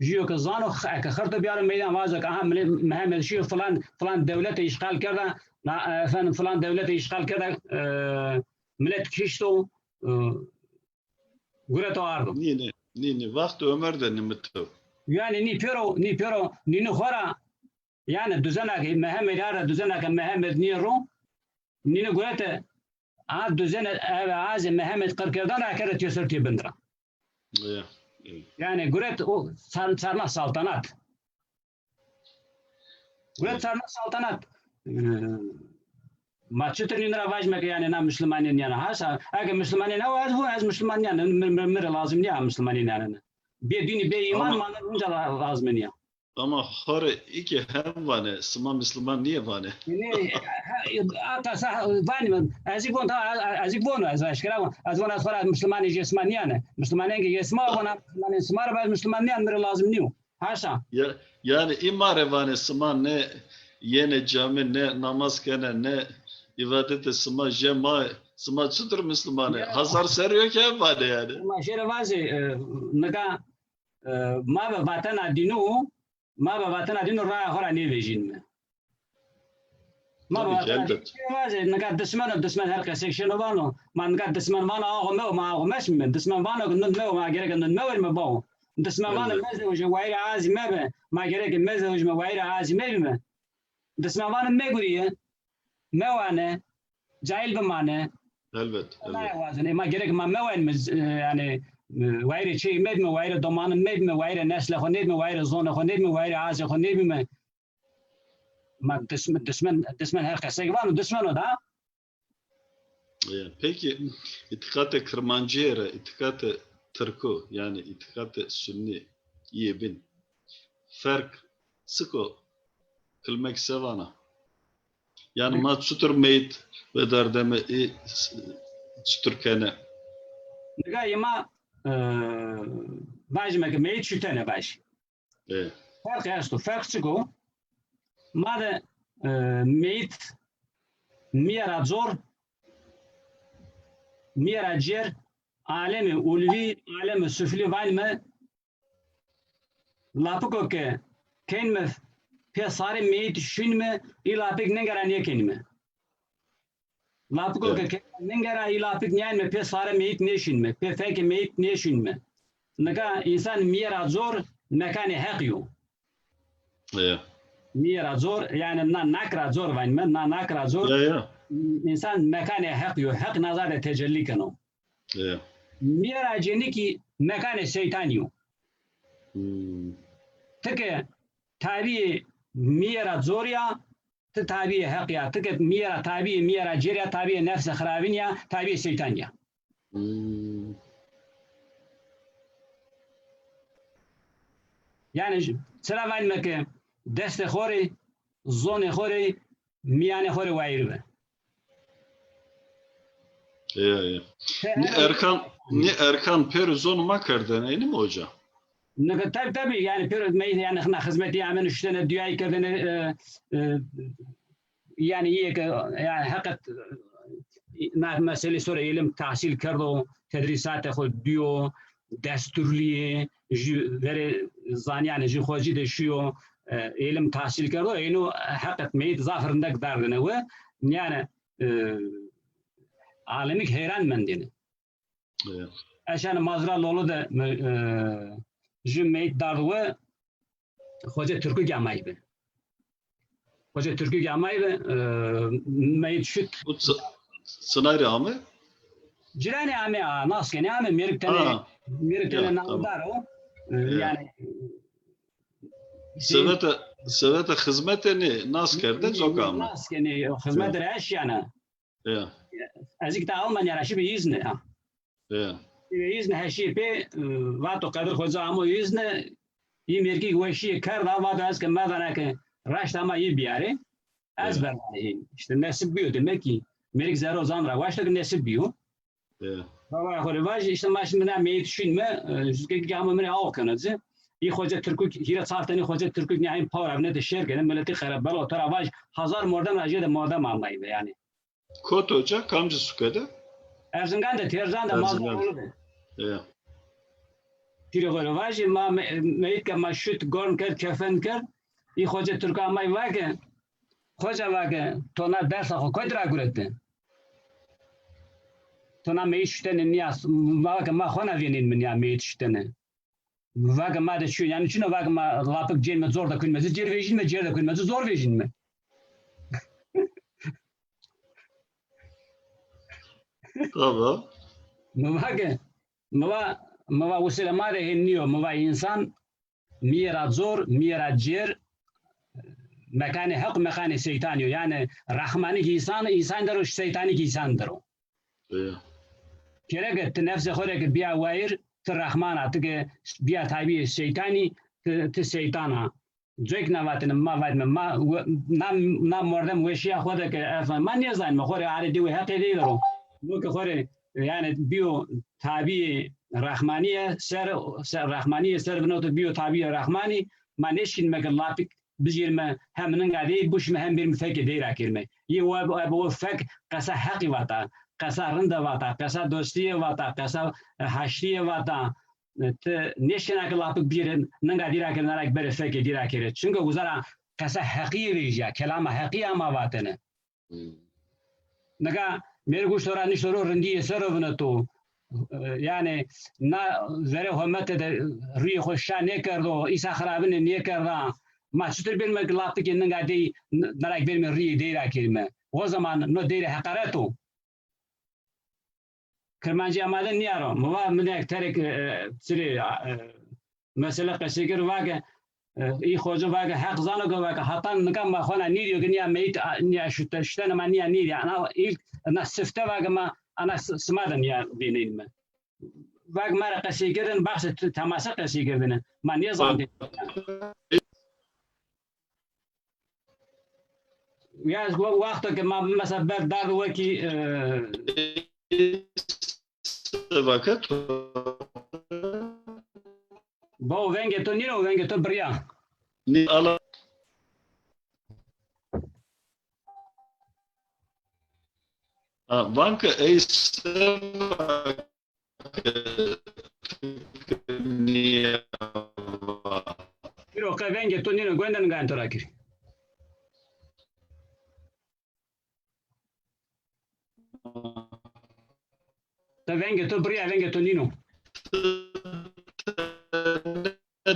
Jûyo ke zano, eke xirto biyaro meydan, vazo ke aha, Mile-, Mihemed şîyo filan, filan dewlete îşxal kerda, na, e, efendim, filan dewlete îşxal kerda, e, milet kişto, e, gureto ardo. Nî, nî, nî, nî. Waxtê Omer de nimito. Yanî nî pêro, nî pêro, nînû xo ra, yanî duzena ke Mihemed arda, duzena ke Mihemed nîye ro, nînû gurete, a duzene, eve azê Mihemed qir kerdan ra kerde têsir tê bin ra. Ya, ya. Yanî guret o çar-, çarna saltanat. Guret çarna saltanat. E, ma çitur nîn ra vajme ke yanî na muslimanî nîyane. Haşa, eke muslimanî nîya, ez bu, ez musliman nîyane. Mi, mi, mi rê lazim nîya muslimanî nîyane. Bê dînî, bê îman, ama ma unca la-, lazim nîya. Ama xo rê î ke hem vanê, sima musliman nîyê vanê. Nê, ha, ha, qesa vanîme, ez î von, ha, ez î von, ez eşkera von. Ez von, ez xo ra muslimanê jê sima nîyane. Muslimanên ke jê sima vona, muslimanên sima rê, ez musliman nîyan, mi rê lazim nîyo. Haşa. Ya, yanî î ma rê vanê sima ne yenê camî, ne namaz kenê, ne îbadetê sima jê ma, sima çitur musliman ê? Ya. Hazar serrî yo ke vanê yanî. Ma jê rê vazê, e, nika, e, ma ve vatena dînû, ma ve vatena dînû raya xo ra nêvejînme. Ma vatena dî-, vazê, nika dismen o, dismen her qesek şeno vano. Ma nika dismen vano axo mewo, ma axo meşîme. Dismen vano ke nun mewo, ma gereke nun mewerîme, bawo. Dismen vano mezewije, wayîrê azî mebe, ma gereke mezewîjme, wayîrê azî mebîme. Dismen vano megurîye, mewane, cahil bimane. Elbet, elbet. Wazin. E, ma gereke ma mewenîme, e, yanî, e, wayîrê çêyî mebîme, wayîrê domanin mebîme, wayîrê neslê xo nêbîme, wayîrê zonê xo nêbîme, wayîrê azê xo nêbîme. Ma dism-, dismen, dismen her qesek vano, dismen o da. E, peki, îtîqatê Kirmancîye ra îtîqatê Tirku, yanî îtîqatê Sunnî, îyê bin, ferq çik o? Kilmek se vana? Yanî ma çitur meyit vedardeme, î s-, çitur kene? Nika î ma, e, vajîme ke meyit şutene vajî. E. Ferq esto. Ferq çik o? Ma de, e, meyit mîye ra cor, mîye ra cêr, alemê ulvî, alemê suflî vanîme, lapiko ke kenîme pê sarê meyit şunîme, î lapik nenge ra nêkenîme. Lapiko ke ke-, nenge ra î lapik nîyanîme, pê sarê meyit nêşunîme, pê fekê meyit nêşunîme. Nika însan mîye ra cor mekanê Heqî yo. Ya. Mîye ra cor, yanî na nak ra cor vanîme, na nak ra cor. Ya, ya. Însan mekanê Heqî yo, Heq naza de tecellî keno. Ya. Mîye ra cênikî mekanê seytanî yo. Hmm. Ti ke tabîyê mîye ra cor ya, ti tabîyê Heq ya, ti ke mîye ra tabîyê, mîye ra cêr ya, tabîyê nefsê xiravîn ya, tabîyê seytan ya. Hmm. Yanî j-, çira vanîme ke destê xo rê, zonê xo rê, mîyanê xo rê wayîr be. Ya, ya. Nî erkan, nî erkan pêro zon ma kerdene, eynî mi hoca? Nika, tabî, tabî, yanî pêro meyît, yanî na xizmetî amêne şutene, duyayî kerdene, e, e, yanî îyê ke, yanî heqet, e, na meselê sore îlim tahsîl kerdo, tedrîsatê xo dîyo, desturlî yê, jû verê zanîyanê jû xocî de şîyo, e, îlim tahsîl kerdo, êno heqet meyît zaf rindek dardêne we. Yanî, e, alemîk heyran mendêne. Evet. Ez şena Mazra Lolu de, e, jû meyît dard we, Xoce Tirkû ke amay bi. Xoce Tirkû ke amay bi, e, meyît şut. Bu çi-, çinay rê ame? Ciranê ame, a, nas kenê ame, mêrik tenê, ha, mêrik tenê, ya, tamam, namdar o. E, ya, yanî, Sevete, Sebeta xizmete nê, nas kerde, coka ame. Nas kenê, xizmete ra eşîyane. Ya. Ez ki ta Almanya ra şîbî îzne, ha. Ya. Şîbî îzne, heşî pê, e, vato Qedir Xoca amo îzne, yî mêrkî weşîye kerda, vato ez ke mevana ke raşt ama yî biyarê. Ez bernayê. İşte nesip biyo demek ki. Mêrik zerre o zan ra waşta ki nesip biyo. Baba xo rê vajî, işte ma şimdi ne meyit şînme, e, jüzge ki ama mine aw kena ci. Î Xoca Tirkuk, hîra çar tenî Xoca Tirkuk ne ayın pawra vine de şer gene, mileti xerab belo, to ra vaj hazar mordem ra jêde mordem amayî be yani. Kot oca, kamci suke de? Erzingan de, Têrcan de, Mazlumlu de. Ya. Pîrê xo rê vajî, ma me-, meyit ke ma şut, gorm kerd, kefen kerd. Î Xoca Tirkuk amay vake, Xoca vake, to na dersa xo kotî ra gurete? To na meyit şutene nîya, ma vake, ma xo na vênên mi nîya meyit şutene. Vake ma de çi yo, yani çino vake ma lapik cênme zor de kunme, ci cêr vejînme, cêr de kunme, ci zor vejînme. Tamam. Mi vake, mi va, mi va usile ma de hên nîyo, mi va însan mîye ra zor, mîye ra cêr, mekanê heq û mekanê seytanî yo. Yani rehmanî ki însan, însan der o, seytanî ki însan der o. Gereke ti nefsê xo rê ke bîya wayîr, ti rehman a, ti ke bîya tabîyê şeytanî, ti, ti şeytan a. Cuyêk na vatene, ma vatme, ma, na, na mordem weşîya xo de ke, efendim, ma nêzanîme, xo rê arê dewê Heqî de der o. No ke xo rê, yani, bîyo tabîyê rehmanîye ser, ser, rehmanîye ser vinoto bîyo tabîyê rehmanî, ma nêşkînme ke lapik bijêrme, hem ninga dey buşme, hem bêrme fekê dey ra kerme. Yê o ebe, ebe o fek qesa heqî vata, qesa rinde vata, qesa dostîye vata, qesa, e, haştîye vata. E, ti nêşkena ke lapik bijêre, ninga dî ra kerê, na ra berê fekê dî ra kerê. Çunke uza ra qesa heqîye vejîya, kelama heqîye ama vatene. Nika mêrik uşto ra nişto ro rindîye ser o vineto. E, yani na verê homete de rîyê xo şa nêkerdo, îsa xirabine nêkerda. Ma çitur bêrme lapikê ninga dey, n-, na ra bêrme rîyê dey ra kerîme? O zaman no dey rê heqaret o. Kirmancîya ma de nîya ro. Mi va mi de terek, e, çirê, e, mesele qesey kir, vake, e, î xoca vake, heq zano ke vake, hatan nika ma xo na nîdîyo ke nîya meyit, a, nîya şute-, şutene ma nîya nîdîya. Ana ilk, na sifte vake ma, ana s-, sima de nîya vênenîme. Vake ma ra qesey kerdin, baxsê t-, temase qesey kerdine. Ma nêzanî. Ya wa-, wexto ke ma mesela ber dard wekî, e, Seba ke to. Bawo vengê to nîno, vengê to birîya. Nî ala. Ha, van ke ey seba ke nîya. Pîro, qe vengê to nîno, goyndene gayn to ra kirî. Te vengê to birîya, vengê to nîno.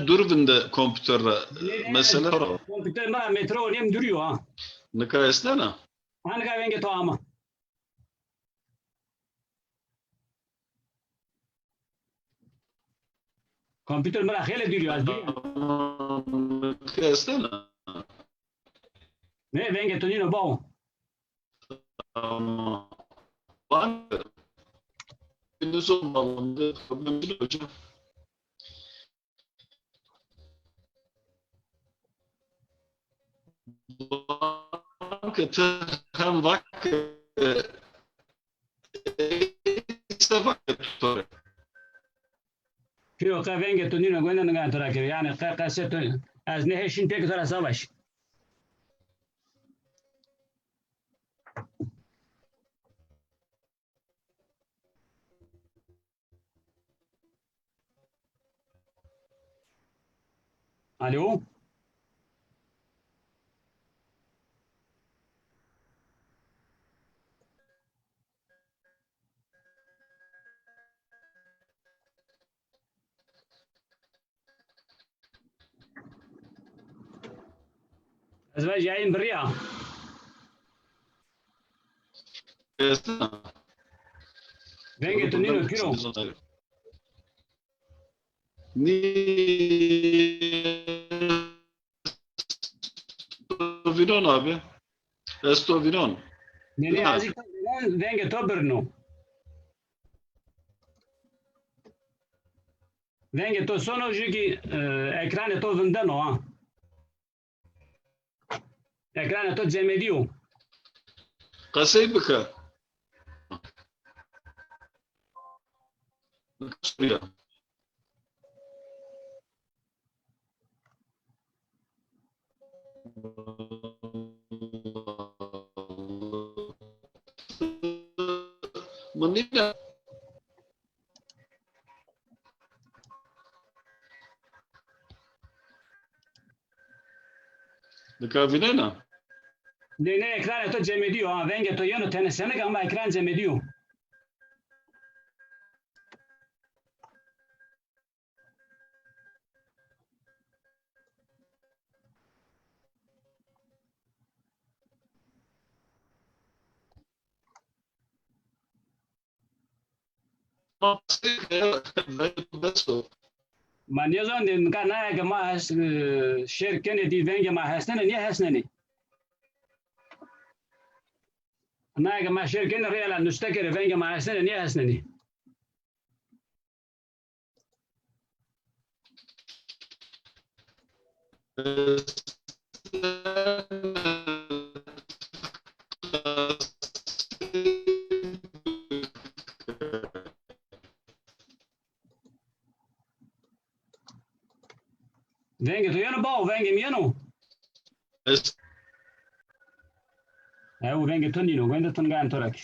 Dûr vinde kompûter ra. Mesele xora. Kompûter mi ra metre û nêm dûrî yo ha. Nika estena? Ha, nika vengê to ama. Kompûter mi ra xeylê dûrî yo, ez bî. Tamam, nika estena? Ne, vengê to nîno bawo. Tamam. Var mı? Gündüz olmalı. Problem değil hocam. Vakit hem vakit, e, işte vakit tutarım. Pîro, qe vengê to nîno, goyndene gayn to ra kerî. Yanî qe qesê to, ez nêheşîn pêkê to ra savaş. Alo? Ez vajî yayîn birîya. Vengê to nîno pîro. Nî. to vînon abi. Ez to vînon. Nê, nê, ez to vînon, vengê to birno. Vengê to sono, jû kî, e, ekranê to vindeno ha. Ekranê to cemedîyo. Qesey bike. Mi nîne. Nika vînena? Nê, nê, ekranê to cemedîyo ha. Vengê to yeno tenê senik ama ekran cemedîyo. Ma nêzon de, nika naye ke ma hes-, e, şêr kenê dî vengê ma hesnenê, nêhesnenê? Naye ke ma şêr kenê rê la nuste kerê, vengê ma hesnenê, nêhesnenê? Vengê to yeno bawo, vengê mi yeno? Es- Ew vengê to nîno, wende to nika ento ra kî.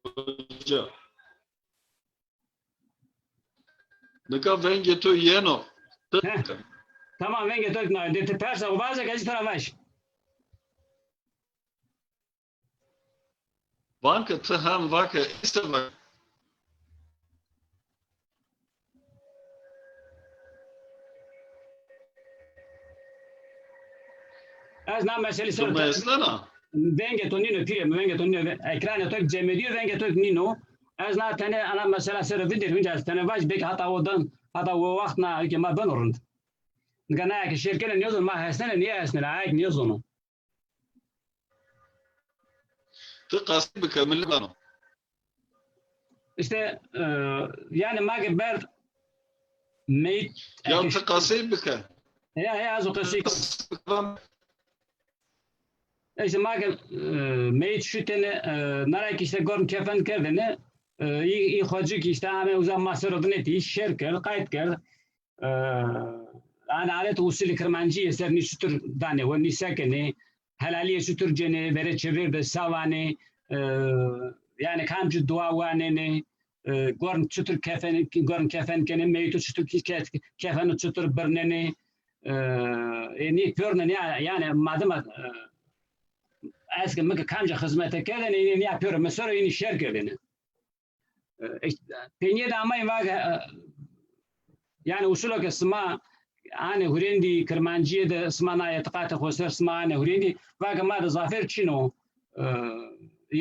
Hoca. Nika vengê to yeno. Heh. Tamam, vengê to nika. De ti persa xo vaze ke ez to ra vaj. Van ke ti hem vake, îşte vake. Ez na meselî ser... Tu mi eslena? Vengê to nîno pîrê mi, vengê to nîno. Ekranê to cemedîyo, vengê to nîno. Ez na tenê ana mesela ser vindêr, hunca ez tenê vaj, belkî hata o dan, hata o waxt na ke ma beno rind. Nika naye ke şêr kenê nêzon ma hesnenê, nêhesnenê, ayek nêzono. Ti qesey bike, mi lê vano. Îşte, e, yanî ma ke berd meyît... Ya ti qesey bike. Ya, ya, ez o qesey... Îşte ma ke, e, meyît şutêne, e, na ra kî îşte gorm kefen kerdêne, e, î, î xocî kî îşte ame uza ma ser o dinetî, şêr kerd, qayt kerd. E, yanî adet usulî kirmancîye ser nî çitur danê we, nî se kenê, helalîye çitur cenê, verê çêver de se wanê, e, yanî kamcî dua wanenê, e, gorm çitur kefen, gorm kefen kenê, meyîto çitur ke-, ke-, kefeno çitur birnenê, e, e, nî pêro nîya, yanî madem, e, ez ke mi ke kamcî xizmete kerdêne, nîya pêro mi ser o, înî şêr kerdêne. E, îşte, peynîye de amay va ke, e, yanî usulo ke sima anê hurêndî, kirmancîye de sima na îtîqatê xo ser sima anê hurêndî, va ke ma de zafêr çin o. E,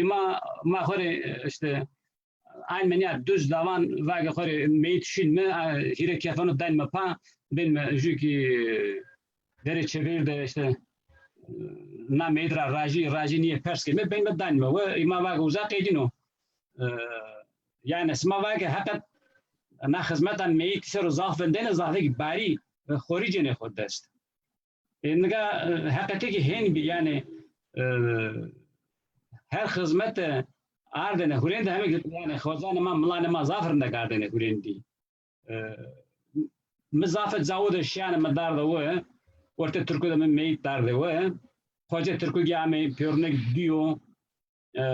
îma, ma xo rê, e, îşte, ayn me nîya duz davan, va ke xo rê meyît şîn mi, e, hîrê kefeno dayn mi pa, bên mi jû kî verê çêver de îşte, e, na meyît ra rajî, rajî nîyê pers keme, bên mi dayn mi we, îma va ke uza qedîno. E, yanî sima va ke heqet na xizmetan meyîtî ser o zaf vindêne, zafêk barî, e, xorî cenê xo dest. E, nika, e, heqetê kî hên bî, yanî, e, her xizmete ardêne hurêndî, heme yanî xozanê ma, milanê ma zaf rindek ardêne hurêndî. E, mi zafê cawo de şîyane mi darde we, ortê Tirku de mi meyît darde we. Xocê Tirku kî amê pêrune dîyo. E,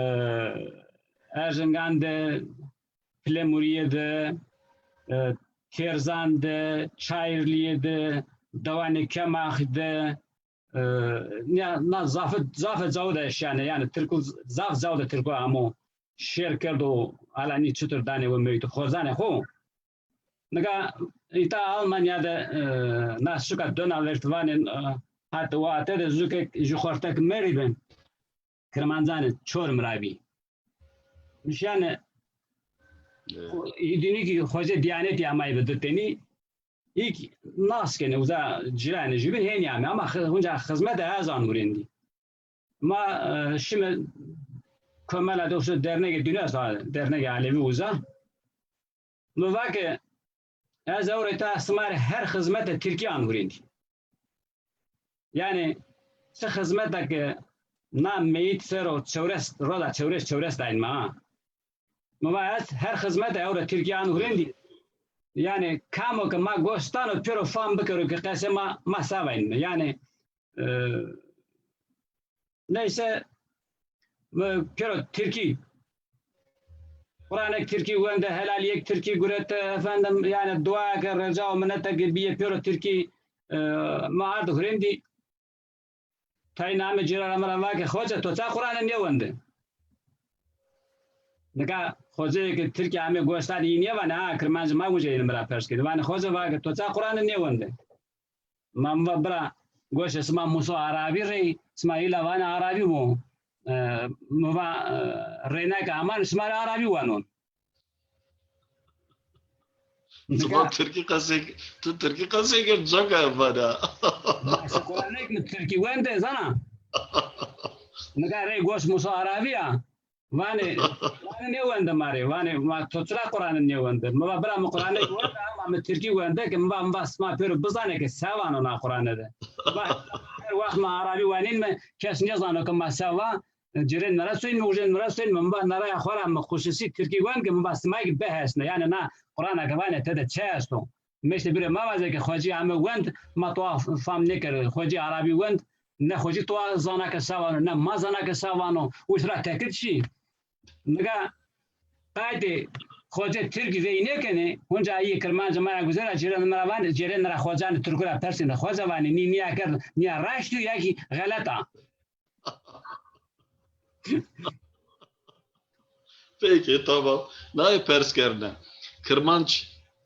Erzingan de, Pilemurîye de, e, Têrzan de, Çayirlîye de, dewanê Kemax de, e, ya, na zafê, zafê cawo de şîyane, yanî Tirku, zaf cawo de Tirku amo, şêr kerdo, alanî çitur danê we meyîto xozanê xo. Nika îta Almanya de, e, na suka Donauwörth vanê, e, hate wa ate de zukek jû xortek merî bi. Kirmancanê Çorum ra bî. Nişanê, e, îdînî kî xocê Diyanetî amay bi di tenî. Îlk nas kenê uza cîranê jûbîn hênî ame ama xi-, hunca xizmete ez an hurêndî. Ma, e, şime komela de usta dernegê dîne esta, dernegê Elewî uza. Mi va ke ez ewro ta sima rê her xizmete tirkî an hurêndî. Yanî çi xizmeta ke na meyît ser o çewres, roza çewres çewres dayn ma ha. Mi va ez her xizmete ewro tirkî an hurêndî. Yanî kamo ke ma goş dano pêro fam bikero ke qesê ma, ma se vaynîme. Yanî, e, neyse, mi pêro tirkî, Quranek tirkî wende, helaliyek tirkî gurete, efendim, yanî duayeke, reca û mineteke bîye pêro tirkî, e, mi ard hurêndî. Tayîne ame cîran ra mi ra va ke, Xoce, to ça Qurane nêwende? Nika xoceyê ke tirkî ame goş dano, î nêvanê, ha, kirmanc ma, uca ênê mi ra pers kenê. Vanê, Xoce, va ke to ça Qurane nêwende? Ma mi va bira, goşê sima Musa Arabî rê, sima îla vanê Arabî bo. E, mi va, e, rêneke aman sima rê Arabî wanon. Sima tirkî qesey, tu tirkî qesey kerd, caka vana. Ma se Quranek mi tirkî wende zana. Nika rey goş Musa Arabî ya. Vanê, Qurane nêwende ma rê. Vanê, ma to çira Qurane nêwende? Mi va bira mi Qurane wende ama mi tirkî wende ke mi va, mi va sima pêro bizanê ke se vano na Qurane de. Mi va her wext ma Arabî wanîn mi kes nêzano ke ma se va, cirên mi ra soyîn mi, ujên mi ra soyîn mi. Mi va na raya xo ra mi xususî tirkî wend ke mi va sima kî bihesne. Yanî na Qurana ke vanê tede çi esto? Meşte bire ma vaze ke xocî ame wend, ma toa fam nêkerd. Xocî Arabî wend, ne xocî toa zana ke se vano, ne ma zana ke se vano. Û tira tekit çi? Nika qaytê xoce tirkî vey nêkenê, hunca îyê kirmanca ma ya guzera, cîranê mi ra vanê, cêrênê ra xocanê tirkû ra persênê, xoce vanê, nî nîya kerd, nîya raşt o ya kî xelet a? Peki, tamam. Naye pers kerdine. Kirmanc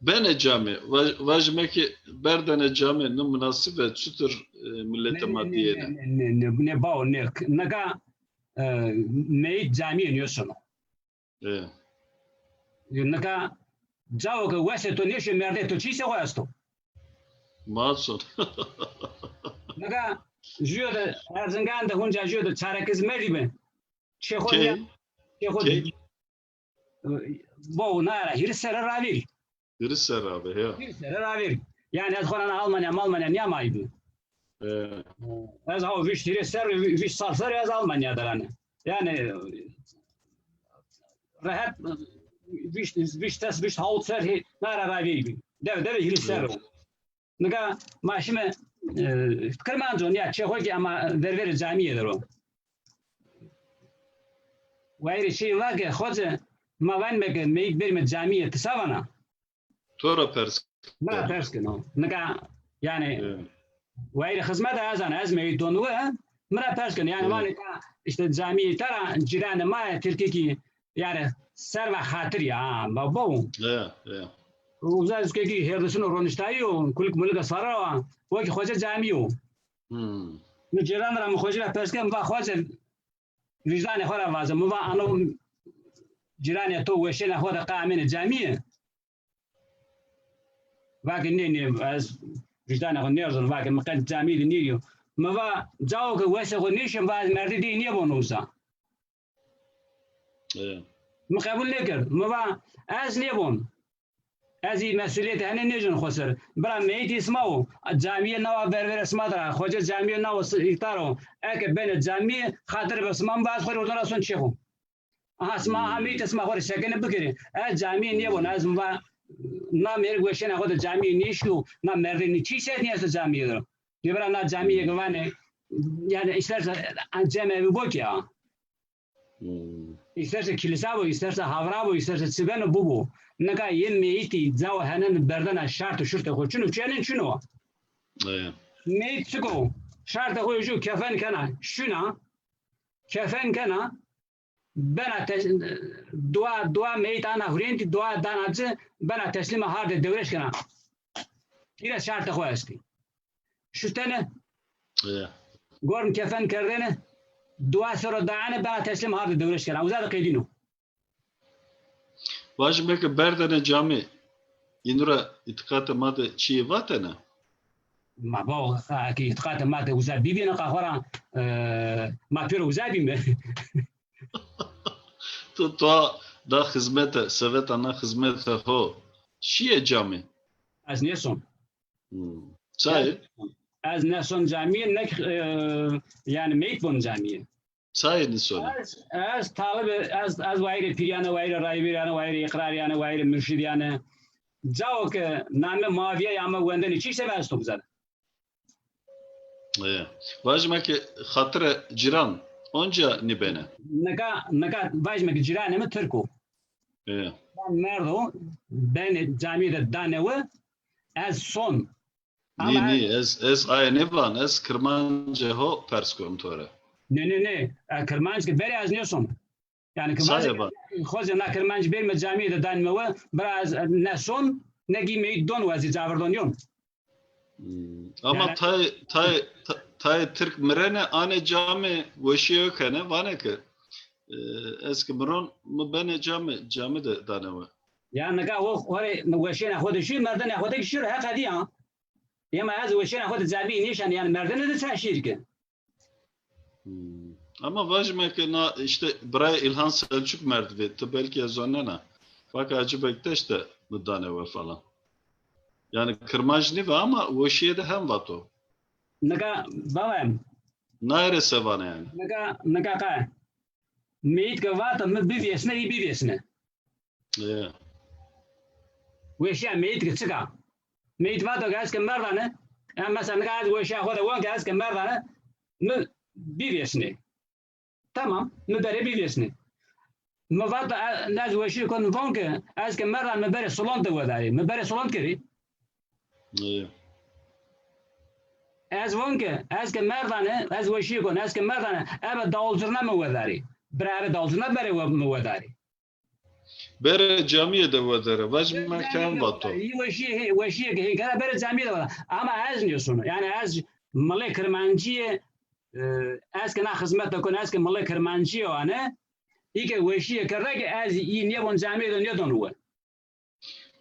benê camî. Vaj-, vajime ki berdene camî, ne munasib e, çutur, e, milletê ma dîyêne? Ne, ne, ne, ne, ne, bawo, ne. Nika, e, meyît camîye nêsono. E. Nika cawo ke wesê to nêşo, merdê to çîsê xo esto. Ma son. Nika jûyo de Erzingan de hunca jûyo de çarekiz merdî bi. Çê xo nîya, çê xo de. Bo na ra hîris serre ravêrî. Hîris serre abi, ya. Hîris serre ravêrî. Yanî ez xo ra na Almanya, Almanya nîya mayî bi. E. Ez haw vîşt hîrê serre, vî-, vîşt sal serre ez Almanya de ra ne. Yanî rehet vîşt, vîşt ses, vîşt hawt serre na ra ravêrî bi. Dev, dev hîris serre o. Nika ma şime, e, Kirmanco nîya çê xo kî ama ververê camîye der o. Wayîrê çêyî va ke, xoce, ma vanîme ke meyît berîme camîye, ti se vana? To ra pers. Mi ra pers keno. Nika, yanî, wayîrê xizmete ez ana, ez meyît don we, mi ra pers keno. Yanî vanê ka, îşte camîyê ta ra cîranê ma yê tirkî kî, yanî serva xatirî ya, ha, ba, bo. Ya, ya. Uza ez ke kî hêrdisino roniştayî yo, kulik mulik a sare wa, o kî xoce camî yo. Hmm. Mi cêran ra, mi xocî ra pers ke, mi va xoce, vîjdanê xo ra vaze. Mi va ano cîranê to weşêna xo de qey amêne camîye? Va ke nê, nê, ez vîjdanê xo nêrzon, va ke mi qet camî de nêrîyo. Mi va cawo ke wesê xo nêşên, va ez merdê dê nêbon uza. E. Mi qebul nêkerd. Mi va ez nêbon. Ez î mesulîyetê henê nêcon xo ser. Bira meyîtê sima o. Camîye nawa ververê sima de ra. Xoce camîye nawa s-, îtar o. Eke benê camîye, xatir be sima, mi va ez xo rê ordon ra son çê xo. Aha, sima, aha, meyîtê sima xo rê şekene bikerê. Ez camîye nêbon, ez mi va, na mêrik weşêna xo de camîye nêşîyo, na merdê nê çî ser nîyesto camîye de. Dê bira na camîye ke vanê, yanî îsterse cemevi bo kî ya. Hmm. Îsterse kilîsa bo, îsterse havra bo, îsterse çi beno bibo. Nika yê meyîtî cawo henên berdena şart û şurtê xo çin o, çi henên çin o. E. Meyît çik o? Şartê xo jû kefen kena, şuna, kefen kena, bena tes-, dua, dua meyît ana hurêndî, dua dana ci, bena teslîma hardê dewrêş kena. Hîrê şartê xo estî. Şutene. E. Gorm kefen kerdene. Dua ser o daene, bena teslîma hardê dewrêş kena. Uza de qedîno. Vajime ke berdene camî. Înu ra îtîqatê ma de çîyê vatene? Ma bo, a, ki îtîqatê ma de uza bîbîne, qa xora, e, ma pêro uza bîme. Tu, tu na xizmete, seveta na xizmete ho şîye camî? Ez nêson. Hmm. Çayê? Ez nêson camîye, nek, e, yanî meyît bon camîye. Çayê nêsonê? Ez, ez talibê, ez, ez wayîrê pîrîyane, wayîrê rayvîrîyane, wayîrê îqrarîyane, wayîrê murşîdîyane. Cao ke name ma vîya ya ma wendenê çî sebe esto bizade. E, vajîme ke xatirê cîran onca nîbene. Nika, nika vajîme ke cîranê mi tirk o. E. Ben merdo, benê camîye de danewe, ez son. Nî, ama nî, ez, ez aye nêvan, ez kirmancê ho pers kon to rê. Nê, nê, nê. E, kirmanc ke berê ez nêson. Yanî ke vazê xozê na kirmanc bêrîme camîye de danîme we, bira ez, e, nêson, ne gî meyît don we, ez zî cavirdon yon. Hmm. Ama yanî tayê, tayê, ta-, tayê tirk mirene, anê camî weşîye kene, vanê ke, e, ez ke miron, mi benê camî, camî de dane we. Ya nika o, o rê weşîyena xo de şî, merdena xo de kî şî, heqa dî ya. Ema ez weşîyena xo de camî nêşan, yanî merdene de ça şîr ke. Hmm. Ama vajîme ke na, îşte, birayê Îlhan Selçuk merdivê, ti belkî ez zonena. Vake Hacı Bektaş de mi dane we falan. Yanî kirmanc nîve ama weşîye de hem vato. Nika bawem. Naye rê se vane yanî? Nika, nika qe. Meyît ke vato mi bivêsne, î bivêsne. E. Weşîya meyît ke çik a? Meyît vato ke ez ke merdane, ya mesela nika ez weşîya xo de von ke ez ke merdane, mi bivêsne. Tamam, mi berê bivêsne. Mi vato, e, ez weşîye kon von ke ez ke merdan mi berê salon de wedarî. Mi berê salon kerî. E. Ez von ke, ez ke merdane, ez weşîye kon, ez ke merdane, ebe dawul zurna mi wedarî. Bira ebe dawul zurna berê we-, mi wedarî. Berê camîye de wedere. Vajîme ke hem vato. Î weşîye, weşîye ke hên kera berê camîye de wedere. Ama ez nêsono. Yanî ez milê kirmancîye, e, ez ke na xizmete kon, ez ke milê kirmancîye wane, î ke weşîye kerde ke ez î nêbon camîye de nêdon we.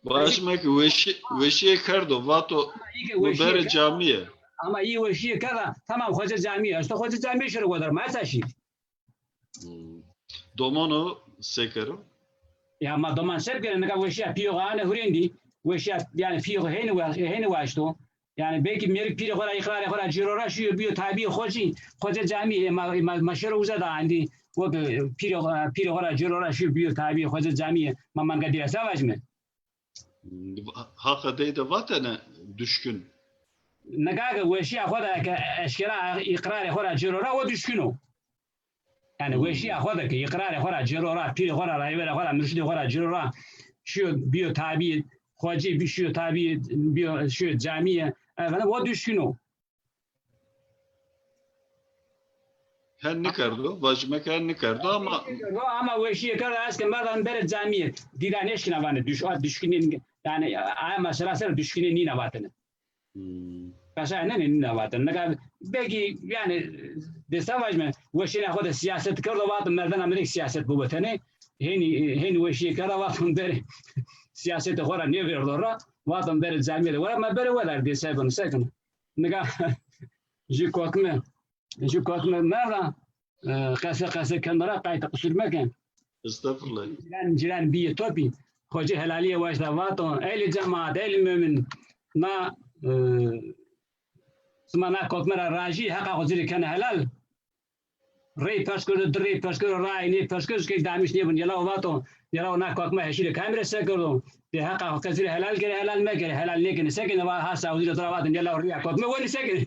Vajîme ke weşî-, weşîye kerdo, vato, ama î ke mi weşîye berê kerda, camîye. Ama î weşîye kerda, tamam, Xoce Camîye esto, Xoce Camîye şiro wedar, ma esa şî. Hmm. Domono se kero? Ya ma doman se bikerê, nika weşîya pîyê xo ane hurêndî, weşîya, yanî pîyê xo hênî wa-, hênî waşto. Yanî belkî mêrik pîrê xo ra, îqrarê xo ra cêro ra şîyo bîyo tabîyê Xocî, Xoce Camîye, ma, ma, ma şêro uza da endî, weke pîrê xo, pîrê xo ra cêro ra şîyo bîyo tabîyê Xoce Camîye, ma, ma nika dîre se vajîme? Haqa dey de vatene düşkün. Nika ke weşîya xo de ke eşkera îqrarê xo ra cêro ra, o düşkün o. Yanî weşîya xo de ke, îqrarê xo ra cêro ra, pîrê xo ra, rayverê xo ra, murşidê xo ra cêro ra, şîyo bîyo tabî Xocî, bî-, şîyo tabî, bîyo, şîyo camîye, efendim, o düşkün o. Hen nikerdo, vajîme ke hen nikerdo ama. Ama weşîye kerdo, ez ke merdan berê camîye. Dîda nêşkîna vanê, düş-, a düşkünî, yanî, a mesela ser düşkünî nîna vatene. Hmm. Qesaya nênê nîna vatene. Nika belkî, yanî, dê se vajîme, weşîyena xo de siyaset kerdo, vato merdena mi rê siyaset bibo tenê. Hênî, hênî weşîye kerda, vato berê siyasetê xo ra nêverdo ra, vato berê camîye de wera, ma berê wedarî, dê se beno, se keno. Nika jû kokme, jû kokme merda, e, qese qese keno ra, qaytê qusur meke. Estağfurullah. Cîran, cîran bîyê topî. Xocê helalîye waşta vato, eylê cemaat, eylê mumin, na, e, sima na kokme ra rajî, heqa xo ci rê kena helal. Rey pers kerdo, di rey pers kerdo, rayê nê pers kerdo, key damîş nêbun. Yelaw vato, yelaw na kokme heşîrê kamî rê se kerdo? Dê heqa xo qe ci rê helal kerê, helal mekerê, helal nêkenê se kenê? Va ha Saudî de to ra vatin, yelaw rîya kokme wenî se kenê?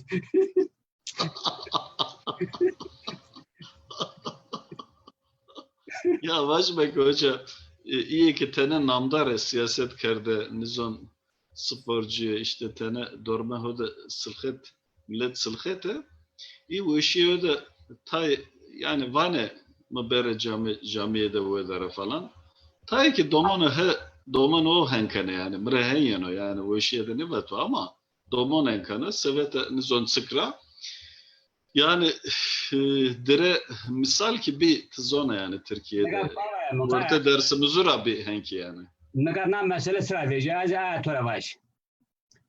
Ya vajîme ke hoca, e, îyê ke tene namdar e, siyaset kerde, nizon sporcî, îşte tene dorme ho de silxet, milet silxete. Î weşîye ho de tay, yanî vanê mi berê camî-, camîye de wedere falan. Tayê ke domono he, domono o hen kenê yanî. Mi rê hen yeno yanî, weşîye de nêvato ama domon hen keno, seveta nizon çik ra. Yanî, e, dire misal kî bî, ti zona yanî Tirkîye de. Orte Dêrsimizû ra bî hen kî yanî. Nika na mesele sira vejî, ez a to ra vaj.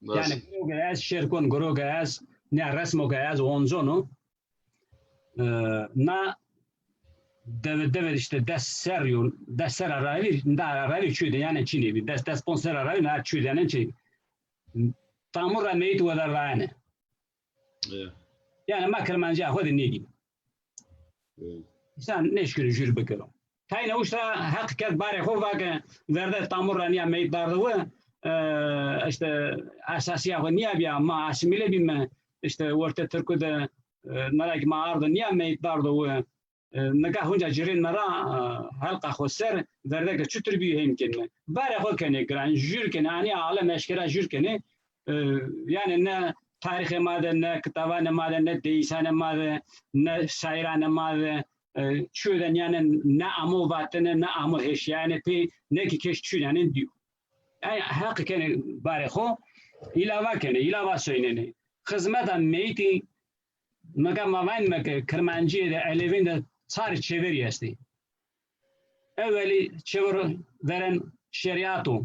Yanî giroge ez şêr kon, giroge ez, nîya resmoke ez oncono. E, na dewe, dewe îşte des serr yo, des serr a ravîr, nda ra ravîr çû de yanî çinê bî. Des, des ponc serr a ravîr, na çû de yanî çinê bî. Tamur ra meyît wedardayene. Yanî ma Kirmancîya xo de nêdî. Însan nêşkiro jûr bikiro. Tayne uşt ra Heq kerd barê xo, va ke verde tamur ra nîya meyît dardo wi, e, îşte esasîya xo nîya bîya, ma asîmîle bîme, îşte wertê tirku de, e, nara kî ma ardo nîya meyît dardo wi. E, nika hunca cirên mi ra, e, helqa xo ser, verde ke çutir bîyo hên kenîme. Barê xo kenê giran, jûr kenê, anîya alem eşkera jûr kenê. E, yanî ne tarîxê ma de, ne kitavanê ma de, ne deyîsanê ma de, ne şaîranê ma de, e, çîyo de nîyanên ne amo vatene, ne amo heşîyayene pê, ne kî kes çîyo nîyanên dîyo. Yanî Heq kenê barê xo, îlava kenê, îlava soynenê. Xizmeta meyîtî, nika ma vanîme ke Kirmancîye de, elewîn de çar çeverî estê. Ewelî çever veren şerîat o,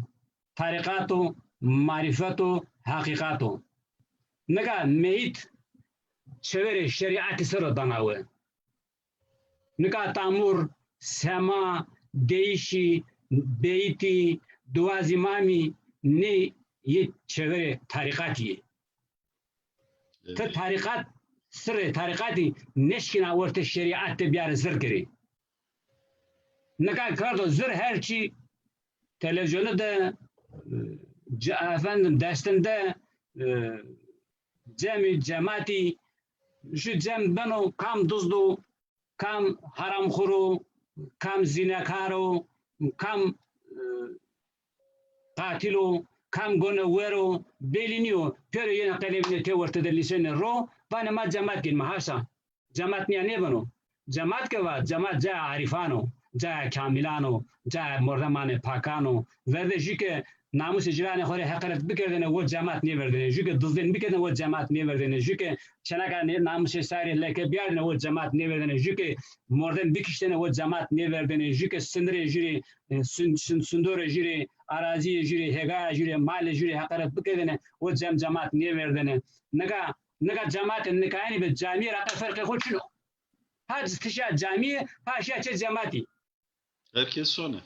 tarîqat o, marîfet o, heqîqat o. Nika meyît çeverê şerîatî ser o dana we. Nika tamur, sema, deyîşî, beyîtî, duwa zîmamî, nê yê çeverê tarîqatî yê. Ti tarîqat, sirrê tarîqatî nêşkîna wertê şerîat de bîyarê zir girê. Nika kerdo zir her çî televîzyonu de, e, ce-, efendim, destin de, e, cemî, cematî, ju cem beno, kam duzd o, kam haramxur o, kam zînekar o, kam, e, qatil o, kam gonewer o, belî nîyo. Pêro yenê qelemînê tê werte de lîsenê ro, vanê ma cemat gênîme, haşa. Cemat nîya nêbeno. Cemat ke va, cemat cayê arîfan o, cayê kamîlan o, cayê mordemanê pakan o. Verde jû ke namusê cîranê xo rê heqeret bikerdêne, wo cemat nêverdêne. Jû ke dizdên bikerdêne, wo cemat nêverdêne. Jû ke çeneka nê-, namusê sarî leke biyardêne, wo cemat nêverdêne. Jû ke mordem bikiştêne, wo cemat nêverdêne. Jû ke sindirê jû rê, e, sun-, sun-, sundorê jû rê, arazîyê jû rê, hêgaya jû rê, malê jû rê heqeret bikerdêne, wo cem cemat nêverdêne. Nika, nika cematê nikayenî bi camîye ra qe ferqê xo çin o? Ha tişa camîye, ha şîya çê cematî. Her kes sone.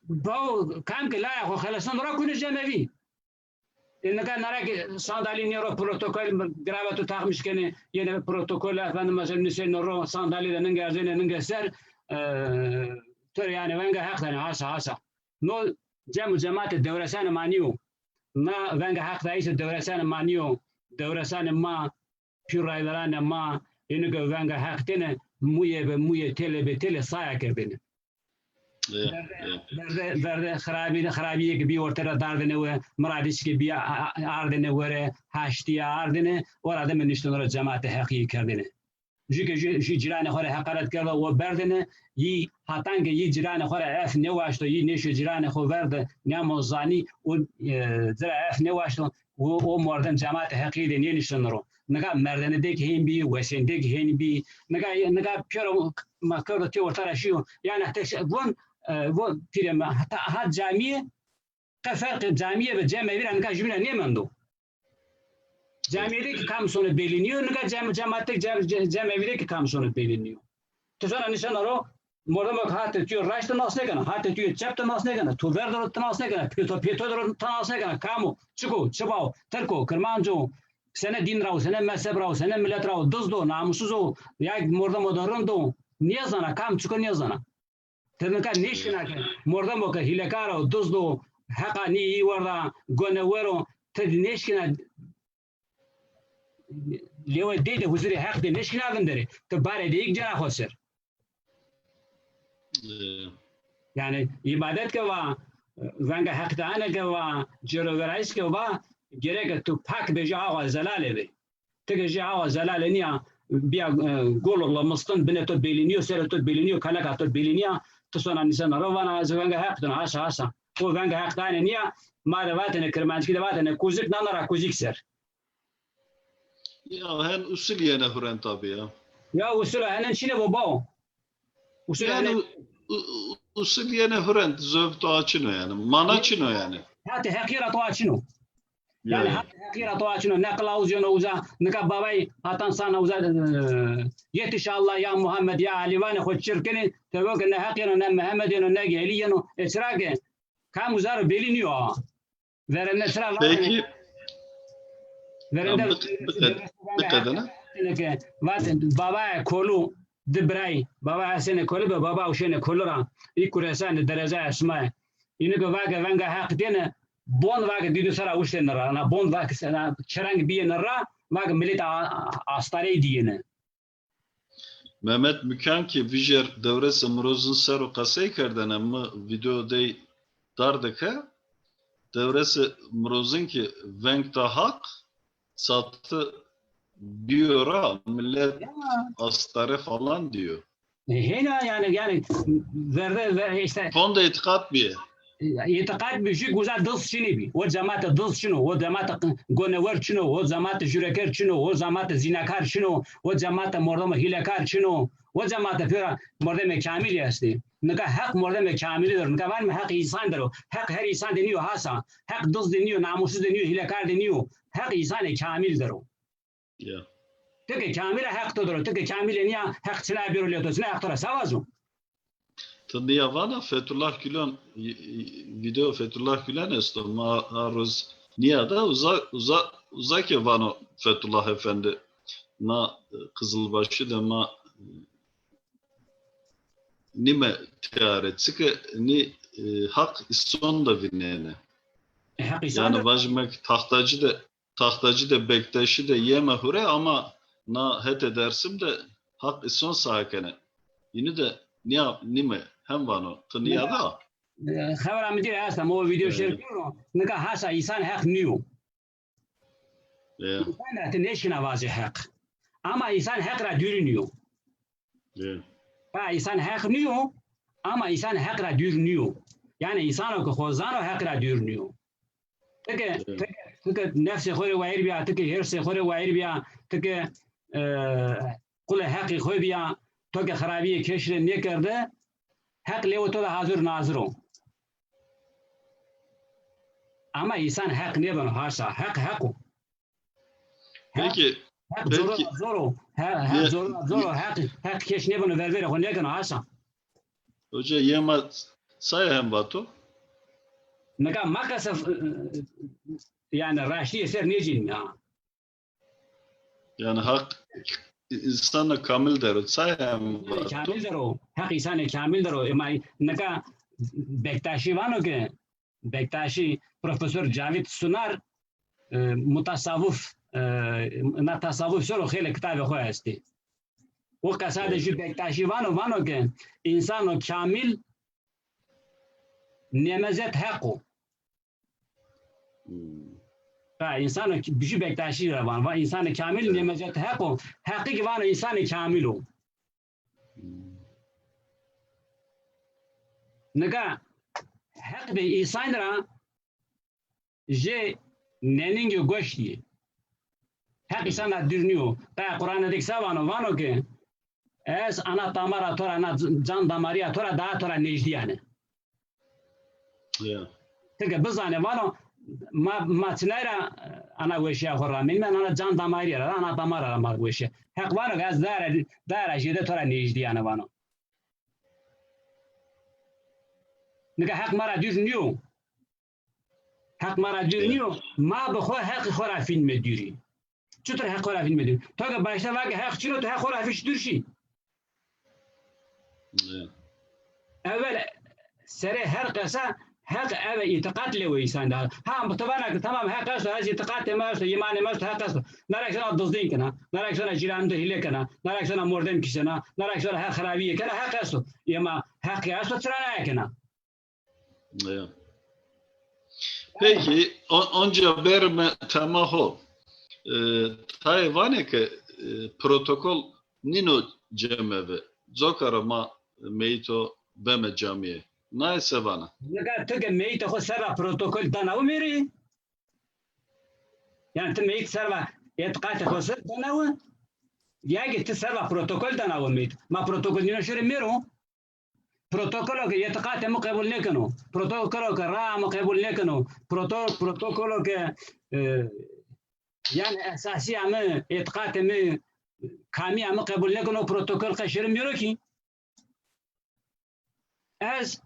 Baw, kam ke laya xo xelesneno ra kunê cemevî. E, nika nara ke sandalî nêro protokol, gravetu takmiş kenê, yenê protokol, efendim, mesela nusêno ro, sandalî de ninge erzêne, ninge ser, e, to rê yanî venga Heq danê, hasa, hasa. No cem û cematê dewresanê ma nîyo. Na venga Heq dayîse dewresanê ma nîyo. Dewresanê ma, pîr rayveranê ma, êno ke venga Heq dêne, muyê be muyê, têlê be têlê saya kerdêne. Verde, verde, verde xirabî, xirabîyê ke bî orte ra dardêne we, miradîş ke bî a-, a-, ardêne were, haştîya ardêne, ora de mi niştêne ro cematê Heqî kerdêne. Jû ke jû, jû cîranê xo rê heqaret kerdo, wo berdêne, yî hatan ke yî cîranê xo ra ef nêwaşto, yî nêşo cîranê xo verde, nîyamo zanî, o, e, ci ra ef nêwaşto, o, o mordem cematê Heqî de nêniştêne ro. Nika merdene de kî hên bî, wesên de kî hên bî. Nika, nika pêro ma kerdo tê orta ra şîyo. Yanî heta şi-, von, e, von pîrê mi, heta, ha camîye, qe ferqê camîye bi cemevî ra nika jûbîna nêmendo. Camîye de kî kam sono belî nîyo, nika cem-, cemat de, cem-, ce-, cemevî de kî kam sono belî nîyo. Ti sona nişena ro, mordemo ke hatê tuyo raşt ti nas nêkena, hatê tuyo çep ti nas nêkena, tu ver de ro ti nas nêkena, pê to, pê to de ro ti nas nêkena, kam o, çik o, çi ba o, tirk o, kirmanc o, sene dîn ra o, sene mezheb ra o, sene milet ra o, dizd o, namusiz o, ya mordemo de rind o, nêzana, kam çik o nêzana. Ti nika nêşkîna ke mordemo ke hîlekar o, dizd o, heqa nîyî werda, gonewer o, ti nêşkîna lewê dey de huzurê Heq de nêşkîna vinderê. Ti barê de yîk cena xo ser. Yanî îbadet ke va, venga Heq dayene ke va, cêroverayîş ke va, gereke tu pak bê, jû awa zelale bê. Ti ke jû awa zelale nîya, bîya, e, golo limistin, binê to belî nîyo, serê to belî nîyo, keleka to belî nîya, ti sona nîsena ro vana ez venga Heq dona, haşa, haşa. O venga Heq dayene nîya, ma de vatêne, kirmanckî de vatêne kuzik, nana ra kuzik ser. Ya, hen usul yenê huren tabî ya. Ya usul a, henen çinê bo bao. Usul yanî henen u-, u-, usul yenê hurend, zöv to açino yanî. Mana çino yanî. Hata heqî ra to açino. Yanî hata heqî ra to açino. Ne qilawuz yeno uza, nika babay hatan sana uza, e, yetiş Allah ya Muhammed ya Ali vanê xo çirkinî, tewo ke ne Heq yeno, ne Mehemmed yeno, ne Gelî yeno. E, çira ke kam uza ro belî nîyo. Verende çira vatene. Peki. Verende vatene ke vatene babaya Kolu di biray, baba Hesenê Kolu be, baba Uşenê Kolu ra, î kuresanê dereca esmaye. Înî ke vake venga Heq dêne, bon vake dîdû sera uştêne ra, na bon vake sena çereng biyêne ra, vake milet a-, a-, astarey diyêne. Mehmet Mükan ki vijêr Dewrêsê Mirozin ser o qesey kerdene, mi video dey dardike. Dewrêsê Mirozin ki veng da Haq, sati biyo ra, milet astare falan diyo. E, hêna yanî, yanî verde ve işte. Fonde îtîqat bîye. Îtîqat bî, jû uza diz çinî bî. O cemate diz çino, o cemate gonewer çino, o cemate jûreker çino, o cemate zînakar çino, o cemate mordemo hîlekar çino, o cemate pêra mordemê kamîlî estê. Nika Heq mordemê kamîlî der o. Nika vanîme Heq însan der o. Heq her însan de nîyo hasa. Heq diz de nîyo, namusuz de nîyo, hîlekar de nîyo. Heq însanê kamîl der o. Ya. Ti ke kamîl a, Heq to der o. Ti ke kamîl nîya, Heq çina bêro lê to, çina Heq to ra se vazo? Ti nîya vana Fethullah Gülen, video Fethullah Gülen esto. Ma a roz nîya da uza, uza, uza ke vano Fethullah Efendi. Na, e, Qizilbaşî de ma, e, nîme tîyare. Çike nî, e, Heq îson de vînenê. E, Heq îson de. Yanî vajîme ke Taxtacî de Taxtacî de, Bektaşî de yeme hure ama na hetê Dersim de Heq îson sae kenê. Înî de nîya nîme hem vano, ti nîya da? E, xebera mi dî ra esta, mi o video şêr kero. Nika hasa însan Heq nîyo. E. Însan ra ti nêşkîna vajê Heq. Ama însan Heq ra dûrî nîyo. E. Ha, însan Heq nîyo, ama însan Heq ra dûr nîyo. Yanî însano ke xo zano Heq ra dûr nîyo. Ti ke, ti ke, ti ke nefsê xo rê wayîr bîya, ti ke hêrsê xo rê wayîr bîya, ti ke, e, qulê Heqî xo bîya, to ke xirabîyê kesî rê nêkerde, Heq lêwê to de hazir nazir o. Ama însan Heq nêbeno, haşa. Heq, Heq o. Heq, peki, Heq peki. Zor o, zor o. He-, Heq zor o, zor o. Heq, Heq kes nêbeno, ververê xo nêkeno, haşa. Hoca, yema saye hem vato? Nika ma qese, yanî raştîye ser nêcîn ya. Yanî Heq însana kamil der o, saye hem vato? Kamil der o. Heq însanê kamil der o. Ema nika Bektaşî vano ke, Bektaşî, Profesor Cavit Sunar, e, mutasavuf, e, na tasavuf ser o xeylê kitabê xo estê. O qesa de jû Bektaşî vano, vano ke însano kamil nêmezet Heq o. Hmm. Ha, însano k-, jû Bektaşî ra vano, va însanê kamil nêmezet Heq o. Heqî ki vano însanê kamil o. Hmm. Nika Heq de însan ra jê neningê goştî yê. Heq însana dûr nîyo. Qe Qur'ane de kî se vano? Vano ke ez ana tamara to ra, ana can damarîya to ra daha to ra nêjdîyane. Ya. Ti ke bizane vano, ma, ma çinay ra ana weşîya xo ramînme, ana can damarîya ra, ana tamara ra ma weşîya. Heq vano ke ez daha ra, daha ra jêde to ra nêjdîyane vano. Nika Heq ma ra dûr nîyo. Heq ma ra dûr nîyo. Ma bi xo Heqî xo ra fînme dûrî. Çutir Heq xo ra fînme dûrî? To ke başta va ke Heq çin o, to Heq xo ra fîş dûr şî. Ewel serê her qesa Heq eve îtîqat lewê însan de. Ha, ti vana ke tamam, Heq esto, ez îtîqatê mi esto, îmanê mi esto, Heq esto. Nara kî sona dizdîn kena, nara kî sona cîranî de hîle kena, nara kî sona mordem kîsena, nara kî sona her xirabîye kena, Heq esto. Ema Heq ya esto, çira naye kena? Ya. Peki, o-, onca berime tema ho. E, tayê vanê ke, e, protokol nîno cemevi. Coka ra ma meyîto beme camîye. Naye se vana? Nika ti ke meyîtê xo ser ra protokol dana û mêrî? Yanî ti meyît ser ra îtîqatê xo ser dana û? Ya ke ti ser ra protokol dana û meyît? Ma protokol nîno şêrê mêro? protokolo ke îtîqatê mi qebul nêkeno, protokolo ke raa mi qebul nêkeno, proto-, protokolo ke, e, yanî esasîya mi, îtîqatê mi, kamîya mi qebul nêkeno, protokol qe şêro mîyoro kî. Ez...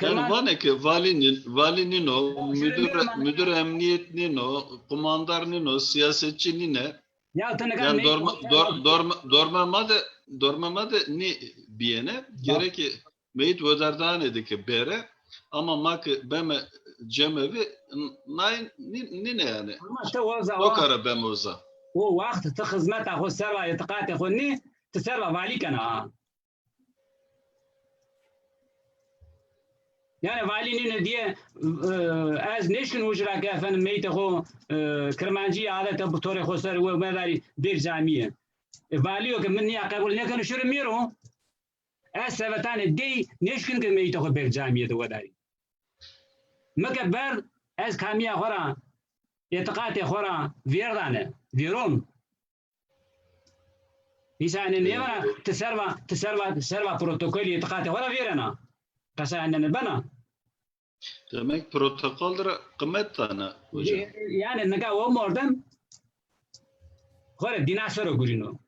Yanî vanê ke valî nî-, valî nîno, müdür, müdür emniyet nîno, kumandar nîno, siyasetçî nîne. Ya ti nika... Yanî dorme, dor-, dorme, dorme ma de, dorme ma de nî bîyêne. Gereke meyît wedardanê de ke bêre, ama ma ke beme cemevi, n-, nay nî-, nîne yanî. Ama ti o zaman... O kare beme uza. O waxt ti xizmeta xo serva îtîqatê xo nî, ti serva valî kena ha. Yanî valî nîne dîye, e, ez nêşkin uca ra ke efendim meyîtê xo, e, kirmancî adete bi torê xo ser we medarî bêr camîye. E, valîyo ke mi nîya qebul nêkeno şêro mîyoro, ez sevetanê dey nêşkin ke meyîtê xo bêr camîye de wedarî. Mi ke berd, ez kamîya xo ra, îtîqatê xo ra vêrdane, vêron. Îsa ene nêvana, ti serva, ti serva, serva protokolî îtîqatê xo ra vêrena. Qesa ene nêbena. Demek protokol ra qimet dana hoca. Yanî nika o mordem xo rê dîna ser o gurîno.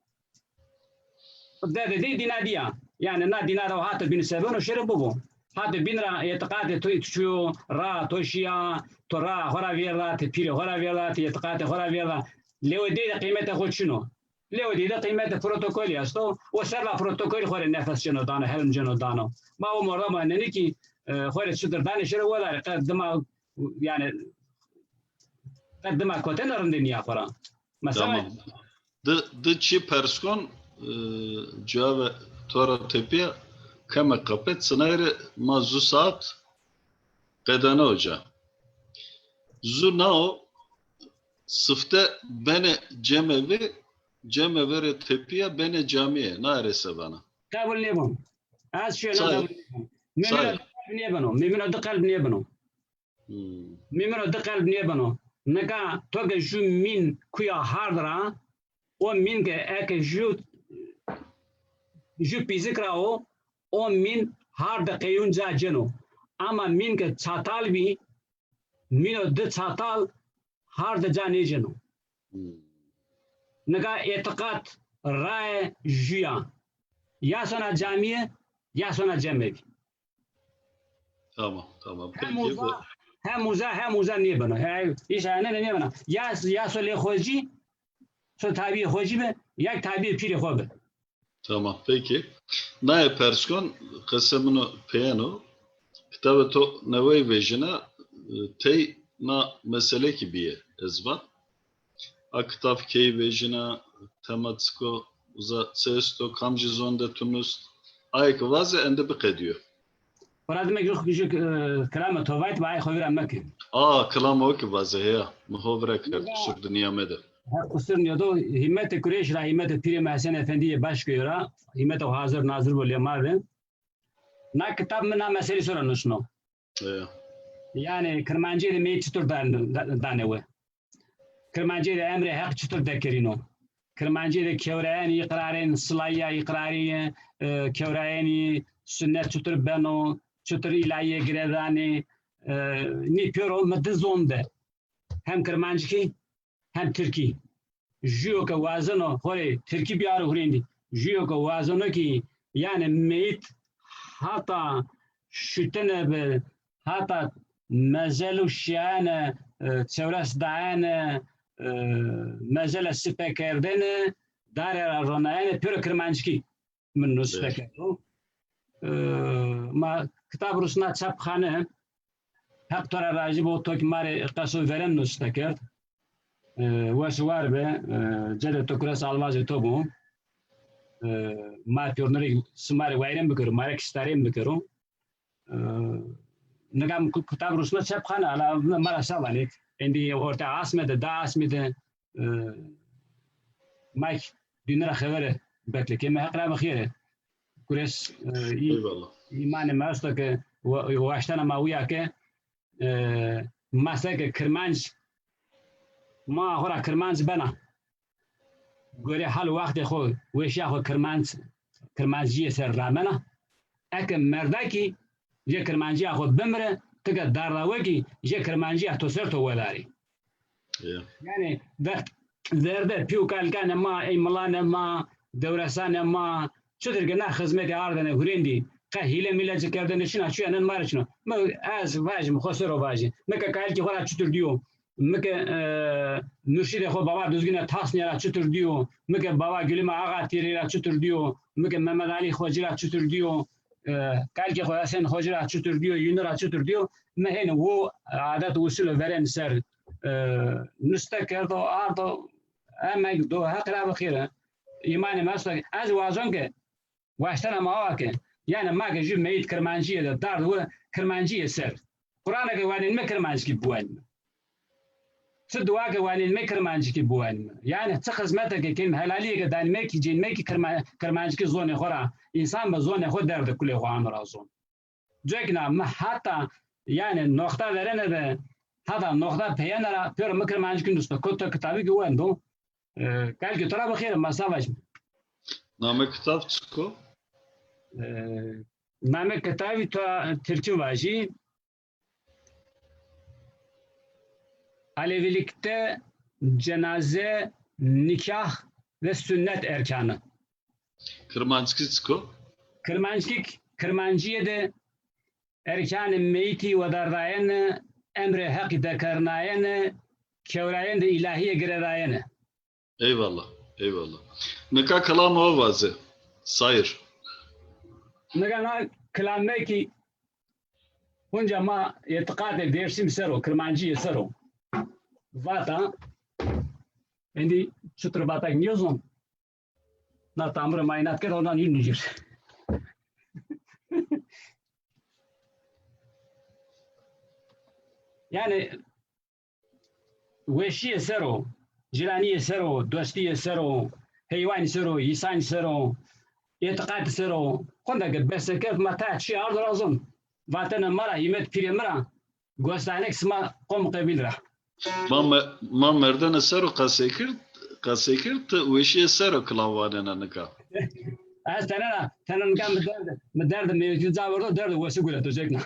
De, de, de dîna dîya. Yanî na dîna ra o hato bîn sebeno şêro bibo. Hato bîn ra îtîqatê to çîyo, raa to şîya, to raa xo ra vêrda, ti pîrê xo ra vêrda, ti îtîqatê xo ra vêrda. Lewê dey de qîmetê xo çin o. Lewê dey de qîmetê protokolî esto. O serva protokolî xo rê nefes cêno dano, helm cêno dano. Ma o mordema nênî kî, e, xo rê çitur danê şêro wedarê. Qe dima, yanî, qe dima kotena rindê nîya xo ra. Mesela... Tamam. Di, di çî pers kon, e, cewabê to ra tepîya keme qepet, sinay rê ma zu saat qedana uca. Zu nao sifte benê cemevi, cemevi rê tepîya benê camîye. Na rê se vana. Qebul nêbon. Ez şêna qebul nêbon. Mimino di qelb nêbeno. Mimino di qelb nêbeno. Hmm. Mimino di qelb nêbeno. Nika to ke ju mîn kuya hard ra, o mîn ke eke ju, ju pîzik ra o, o mîn hard de qeyûn ca cêno. Ama mîn ke çatal bî, mîno di çatal hard de ca nêcêno. Hmm. Nika îtîqat raye ju ya. Ya sona camîye, ya sona cemevî. Tamam, tamam. Hem uza, hem uza, hem uza nêbeno. He, îşa nêbeno. Ya, ya so lê xocî, so tabîyê xocî be, ya tabîyê pîrê xo be. Tamam, peki. Naye pers kon, qesê mino peyeno. Kitabê to newey vejîna, e, tey na mesele kî bîye ez va. A kitab key vejîna, tema çik o, uza çi esto, kamcî zon de tu nust? Aye ke vaze ende biqedîyo. Xora dime ju, ju, e, kilame to vayt, ba ay xo vîra meke. A, kilame o kî vaze, heya. Mi ho vîra kerd, qusur di nîyamede. Ha, qusur nîyado, hîmetê Kureyş ra, hîmetê pîrê mi Hesen Efendî yê Başköyî ra, hîmetê xo hazir nazir bo lê ma de. Na kitab mi na meselî sora nusno. E. Yanî kirmancîye de meyît çitur dan-, da-, danê we? Kirmancîye de emrê Heq çitur dekerîno? Kirmancîye de kewrayenî îqrarên, silayîya îqrarî, e, kewrayenî, sunnet çitur beno, çitur îlahîye girêdanê, e, nî pêro mi di zon de. Hem kirmanckî, hem tirkî. Jûyo ke wazeno xo rê tirkî bîyaro hurêndî. Jûyo ke wazeno kî, yanî meyît hata şutene bi, hata mezelu şîyayene, e, çewres dayene, e, mezele sipekerdene, dare ra ronayene, pêro kirmanckî mi nusbe kerdo. E, ma kitab rusna çapxane, Heq to ra rajî bo, to kî ma rê qeso verên nusbe kerd. E, weş war be, e, cedê to kures alvazê to bo. E, ma pêrune rê sima rê wayîrên bikero, ma rê kiştarên bikero. E, nika mi ku-, kitab rusna çapxane, ala ma ra se vanê. Êndî orte asme de, da asmî de, e, ma kî dîne ra xevere bekle ke. Mi Heq ra bi xêre. Kures, e, î-, îmanê ma esto ke wa-, waştena ma wîya ke, e, ma seke kirmanc, ma xo ra kirmanc bena. Gorê hal û wextê xo, weşîya xo kirmanc, kirmancîye ser ramena. Eke merdakî jê kirmancîya xo bimire, ti ke dardawekî jê kirmancîya to ser to wedarî. Ya. Yanî vext verde pî û kalikanê ma, ey milanê ma, dewresanê ma, çutir ke na xizmetî ardêne hurêndî, qe hîle mîle ci kerdêne şina, çuya nen ma rê çin o. Mi ez vajî, mi xo ser o vajî. Mi ke kalikî xo ra çutir dîyo, mi ke, e, murşidê xo Baba Duzgîne Tasnîye ra çutir dîyo, mi ke Baba Gulîma Axa Tîrî ra çutir dîyo, mi ke Memed Alî Xocî ra çutir dîyo, e, kalikê xo Hesên Xocî ra çutir dîyo, Yûnî ra çutir dîyo, mi hênî wo adet usul û verên ser, e, nuste kerdo, ardo, emeg do, Heq ra bixêre. Îmanê ma esto. Ez wazon ke waştena ma awa ke, yanî ma ke jû meyît kirmancîye de dard wi kirmancîye ser. Qur'ane ke wanînme kirmancikî biwanîme. Çi dua ke wanînme kirmancikî biwanîme. Yanî çi xizmete ke kêm, helalîye ke danîme kî cênme kî kirma-, kirmancikî zonê xo ra. Însan bi zonê xo derdê kulê xo ano ra zon. Cekna mi heta, yanî noxta verêne de, heta noxta peyêne ra pêro mi kirmancikî nusto. Kota kitabî kî wendo. E, kalikî to ra bixêr, ma sa vajî. Namê kitab çik o? E, namê kitabî to tirkî vajî. Alevilikte cenaze, nikah ve sünnet erkanı. Kirmanckî çik o? Kirmanckî, kirmancîye de erkanê meyîtî wedardayene, emrê Heqî dekarnayene, kewrayende îlahîye girêdayene. Eyvallah, eyvallah. Nika kilama ho vaze, Sayir. Nika na kilame kî hunca ma îtîqatê Dêrsim ser o, kirmancîye ser o. Vata, endî çutir vata kî nîyozon. Na tamburê ma înat kerd, ona nî nîcir. Yanî weşîye ser o, cîranîye ser o, dostîye ser o, heywanî ser o, îsanî ser o, îtîqatî ser o. Honde ke behse kerd ma taya çî ardo ra zon. Vatene ma ra, hîmet pîrê mi ra, gostanêk sima qom qebîl ra. Ma me-, ma merdene ser o qesey kerd, qesey kerd, ti weşîye ser o kilam wanena nika. Ez tenena, tena nika mi derde, mi derde meyîtî ca verdo, derde wesî gureto cekna.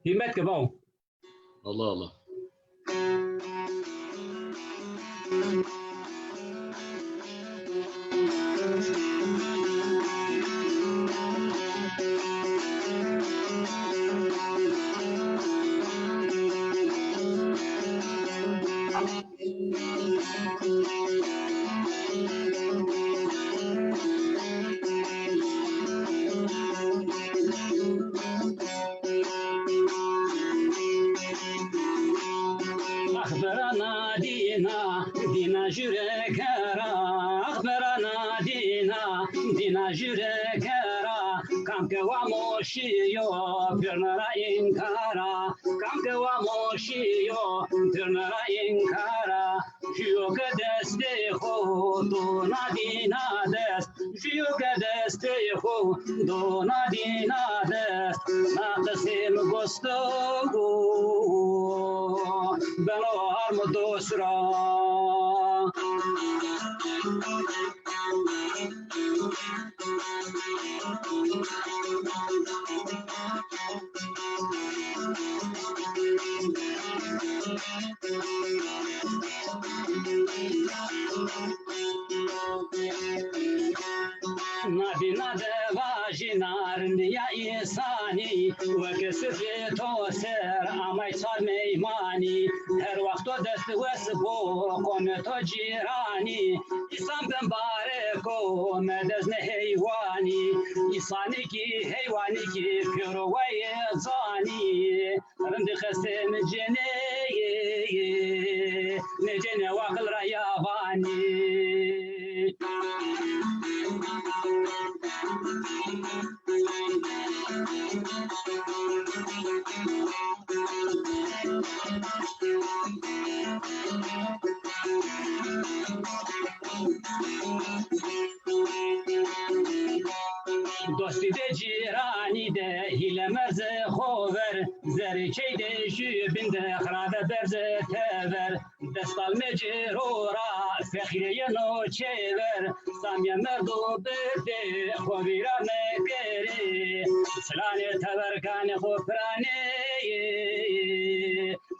Hîmet ke bawo. Allah Allah. Axberana dîna, dîna jûre kera, axberana dîna, dîna jûre kera, kam ke wa moşîyo, pirne ra înkara, kam ke wa moşîyo, pirne ra înkara, jûyo ke destê xo dona dîna dest, jûyo ke destê xo dona dîna dest, na qisê mi gosto beno arm dost ra. Na dîna de vajîna rindîya însanî, weke sifrê to ser amay çar meymanî. Her wext to dest wes bo qomê to cîranî. Însan bimbarek o, medezne heywanî. Însanî kî heywanî kî pêro wayê zanî. Rindî qesê mi cênê, nêcênê waqil ra yavanî. Dostî de cîranî de hîle merze xo ver, zerê key de jû bin de xirade berze tever. Destal mecê Rora feqîrê yeno çêver, samîye merdo berdê, xo vîra mekerê. Silanê teverkanê xo piranê yê,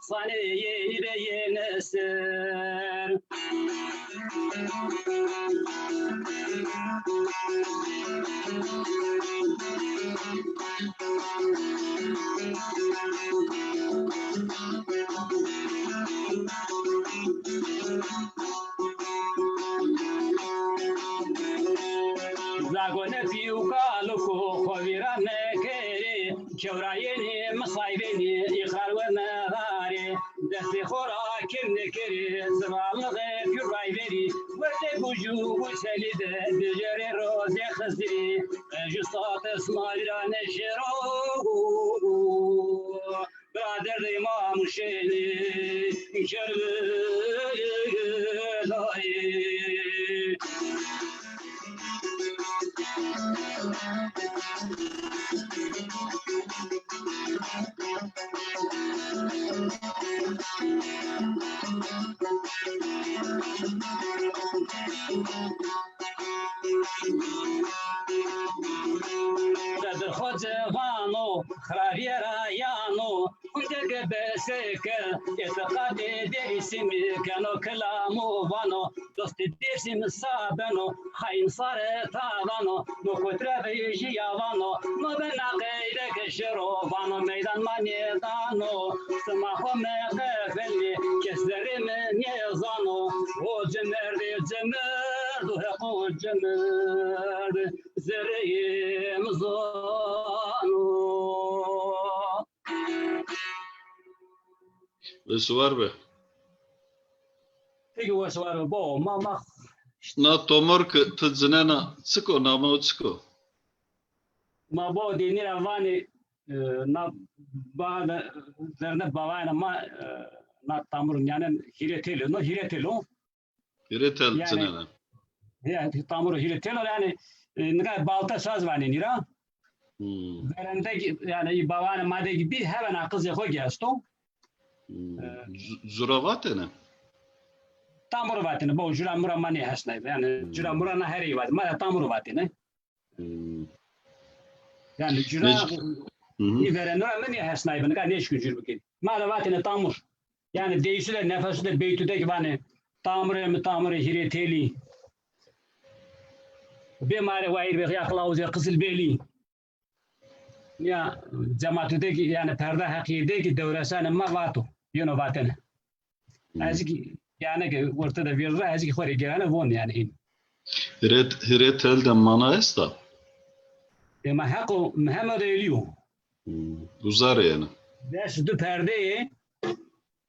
sanê yê beyêne ser. Zagone pî û kaliko xo vîra mekerê, kewrayênî misaybênî îqrar we meharê. Destê xo ra kêm nêkerê, zivalixê pî rayverî, werte guc û guçelî de, dijerê rozê Xizirî, e, ju sat esma vîra neşêro. Birader de Îmam Husênî, Kerbelay. Qedir xo civano, xravîye ra yano, hunde ke bese ke, îtîqadê Dêrsimî keno, kilamo vano, dostê Dêrsim sa beno, xayin sare tavano, no kotre vejîya vano, no bena qeydeke şiro, vano meydan ma nêdano, sima xo meqefelnê, kes zerrê mi nêzano, o cimerdê cimerd, o heqo cimerd, zerreyê mi zano. Wes û war be. Peki wes û war be. Bo, ma, ma. Na tomor ki ti cinena çik o, name o çik o? Ma bo dênî ra vanê, e, na ba-, verne bavayena ma, e, na tamur nîyanen hîrê têl o, no hîrê têl o. Hîrê têl cinena. Ya, tamur hîrê têl o, yanî, e, nika balta saz vanê nî ra. Hmm. Verende ki, yanî, î bavanê ma de ki bî, hebena qizê xo ki esto. Hmm. E, cu-, cura vatêne? Tamur vatêne, bo cura mura ma nêhesnaybe. Yanî, hmm, cura mura na herey vatêne. Ma de tamur vatêne. Hmm. Yanî, cura, mec-, hı hı, î verende ra mi nêhesnaybe, nika nêşkî cur bikî. Ma de vatêne tamur. Yanî, deysu de, nefesu de, beytu de ki vanê, tamurê mi, tamurê hîrê têlî. Bê ma rê wayîr bê ya qilawuzê Qizilbelî. Ya cematu de ki, yanî perda heqîye de ki dewresanê ma vato, yeno vatene. Hmm. Ez ki, yanî ki orte de vîr ra, ez ki xo rê gêrane von yanî hîn. Hîrê, hîrê têl de mana esta? Ema heqo Mihemed Elî yo. Hmm. Uza rê yena. Des du perdeyê,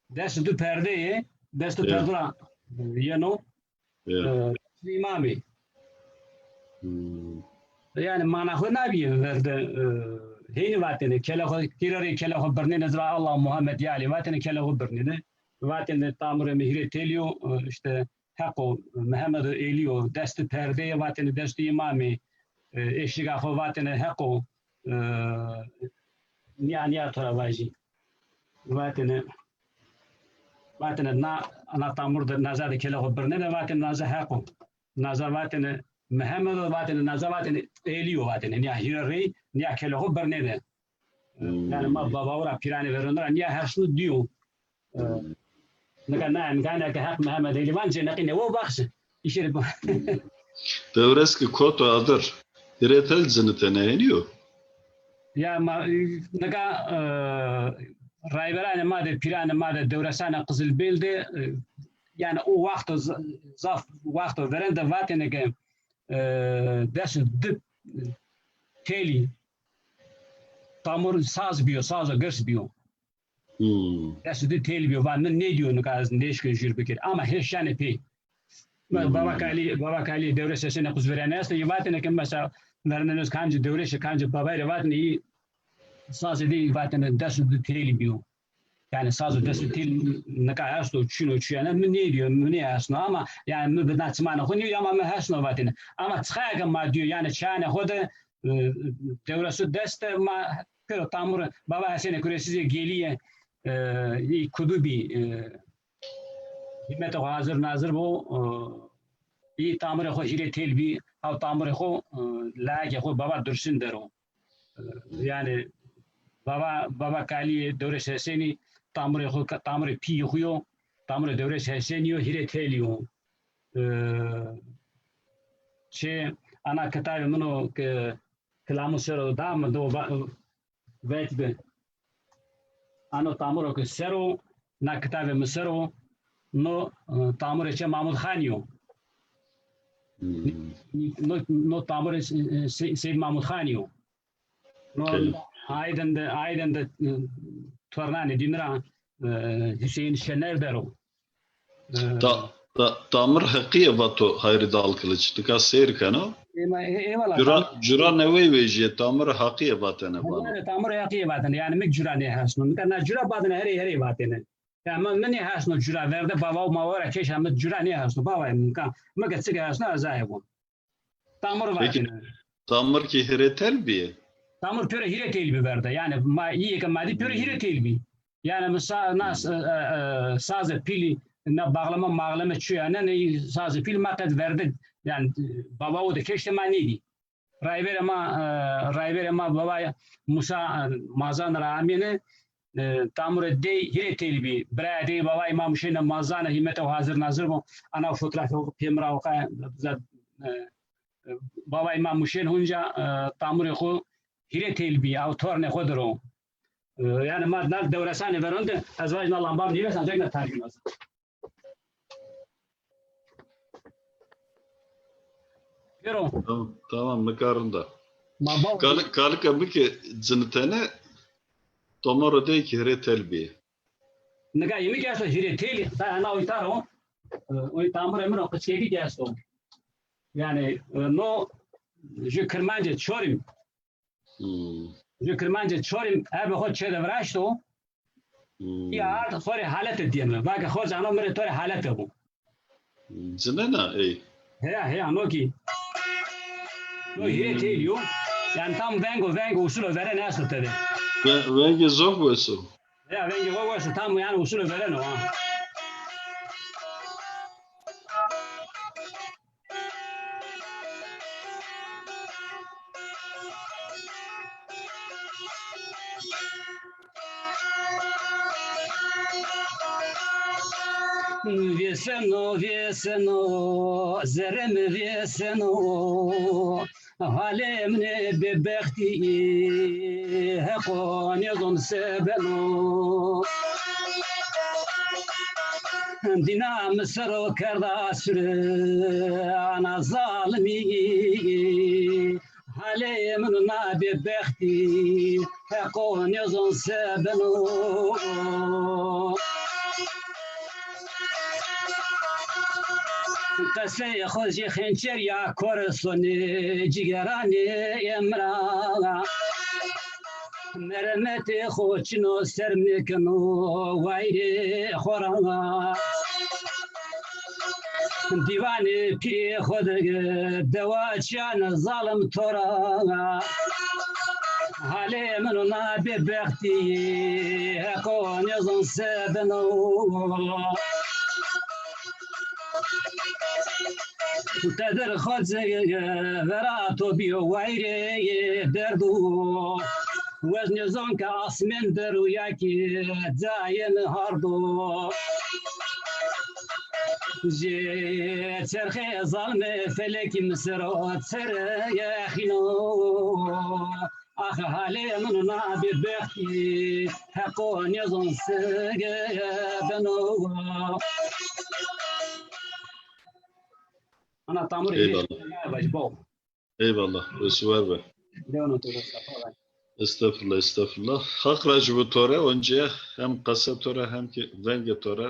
des du perdeyê, des du, ya, perdo ra yeno. Ya. E, îmamî. Hmm. Yanî mana xo nabîye verde, e, heynî vatêne, kelê xo, hîrê rê kelê xo birnêne zira Allah Muhammed ya Elî, vatêne kelê xo birnêne. Vatêne tamurê mi hîrê têlî yo, e, îşte heqo Mihemedo Elî yo, des du perdeyê vatêne des du îmamî, e, eşîga xo vatêne heqo, e, nîya nîya to ra vajî. Vatêne, vatêne na, na tamur de naza de kelê xo birnêne, vatêne naza heq o. Naza vatêne Mihemed o, vatêne naza vatêne Elî yo vatêne. Nîya hîrê rey, nîya kelê xo birnêne. Hmm. Yanî ma bavawu ra, pîranê verênû ra nîya hesnû dîyo. E, hmm, nika na, nika na ke heq Mihemed Elî van, cêneqî newe baxşe. Îşê rê. Dewres ki koto adir. Hîrê têl cinitêne, henî yo? Ya ma, nika, e, rayberanê ma de, pîranê ma de, dewresanê Qizilbel de, e, yanî o waxto z-, zaf waxto verên de vatêne ke, e, des û di têlî tamur saz bîyo, sazo girs bîyo. Hmm. Des û di têl bîyo, va mi nêdîyo, nika ez nêşkî jûr bikir. Ama hê şenê pê. Hmm. Baba Kalî, Baba Kalî dewrêşê sêne quz verêne esto, yî vatêne ke mesela verêne kamcî dewrêşê, kamcî babayî rê vatêne, î sazê de vatêne des û di têlî bîyo. Yanî sazo des û di têlî nika esto, çin o, çuyene mi nêdîyo, mi nêhesno ama yanî mi bi na çimanê xo nîyo ama mi hesno vatêne. Ama çiqaya ke ma dîyo, yanî çayanê xo de, e, dewresu dest de ma pêro tamur, Baba Hesênê Kuresî zî Gelîye, e, î Kudubî, e, Hîmetê xo hazir nazir bo, e, î tamurê xo hîrê têl bî, haw tamurê xo, e, layekê xo baba Dursun der o. E, yanî baba, baba Kalîyê Dewrês Hesenî tamurê xo, tamurê pîyê xo yo, tamurê Dewrês Hesenî yo, hîrê têlî yo. E, çi ana kitabê min o ke kilamû ser o da mi do va-, vet bi. Ano tamuro ke ser o, na kitabê mi ser o, no, e, tamurê çê Mahmud Xanî yo. Hmm. No, no tamurê Se-, Se-, Seyîd Mahmud Xanî yo. No, Aydin de, Aydin de, e, tornanê dî mi ra, e, Hüseyin Şener der o. E, Ta, ta, tamir heqîye vato Hayri Dalkılıç. Nika seyr keno. Ema, e, eyvallah, Cura, tamir. Cura newey vejîye, tamir heqîye vatene vano. Tamir heqîye vatene. Yanî mi cura nêhesno. Nika na cura vatene herê herê vatene. Ya mi, mi nêhesno cura verde bava û mava ra keşa mi cura nêhesno. Bava nika mi ke çike hesno ez aye von. Tamir vatene. Peki, tamir kî hîrê têl bîye? Tamir pêro hîrê têl bî verde. Yanî ma îyê ke ma dî pêro hîrê têl bî. Yanî mi sa-, na s-, e, e, e, sazê pîlî, na bağlama mağlama çuya, ne, ne sazê pîlî ma qet verde, yanî, e, bavawo de keşte ma nêdî. Rayberê ma, e, rayberê ma baba Musa, e, Mazan ra amêne, e, tamurê dey hîrê têl bî. Birayê dey baba Îmam Huseyne Mazan, hîmetê xo hazir nazir bo. Ana fotoğrafê xo pê mi ra oqa, e, e, baba Îmam Huseyne hunca, e, tamurê xo hîrê têl bî, aw tornê xo dir o. E, yanî ma na dewresanê veron de, ez vajî na lamba mi nêvês, ancak na tarîx mi vês. Pêro. Tamam, tamam, nika rind a. Ma baw- Kal-, kalike mi ke cinitene, tamurê dey kî hîrê têl bîye. Nika yê mi ke esto hîrê têl, ta ena oy tar o, e, oy tamurê min o, qiçkekî ke esto. Yanî, e, no, ju Kirmancê Çorim. Hmm. Ju Kirmancê Çorim ebe xo çê de viraşto. Hmm. Ya ard xo rê halete dîye mi. Vake xo cano mi rê to rê halete bo. Cinena ey. Heya, heya, no kî. No hîrê têl yo. Yanî tam veng û veng û usul û verên esto tede. Ve-, vengê zof wes o. Heya, vengê xo wes o, tam yanî usul û verên o, ha. Vêseno, vêseno, zerrê mi vêseno, halê min ê bêbextî, Heqo nêzon se beno. Dîna mi ser o kerda sure, ana zalimî. Halê min na bêbextî, Heqo nêzon se beno. Qeseyê xo jê xençer ya, kore sonê cîgeranê emra. Merhemetê xo çino ser mi keno wayirê xo ra. Dîwanê pîrê xo de dewa çîyan zalim to ra. Halê min o na bêbextî, Heqo nêzon se beno. Qedir xo ci vera to bîyo wayirê derdo. Wez nêzon ke asmên der o ya kî cayê mi hard o. Jê çerxê zalimê felekî mi ser o çerexîno. Ax halê min na bêbextî, Heqo nêzon se beno. Ana tamurê. Eyvallah. Vajî baw. Eyvallah. Wes û war be. Lewno to de safa be. Estağfurullah, estağfurullah. Haq rajî bo to ra, oncîya hem qesa to ra hem kî vengê to ra.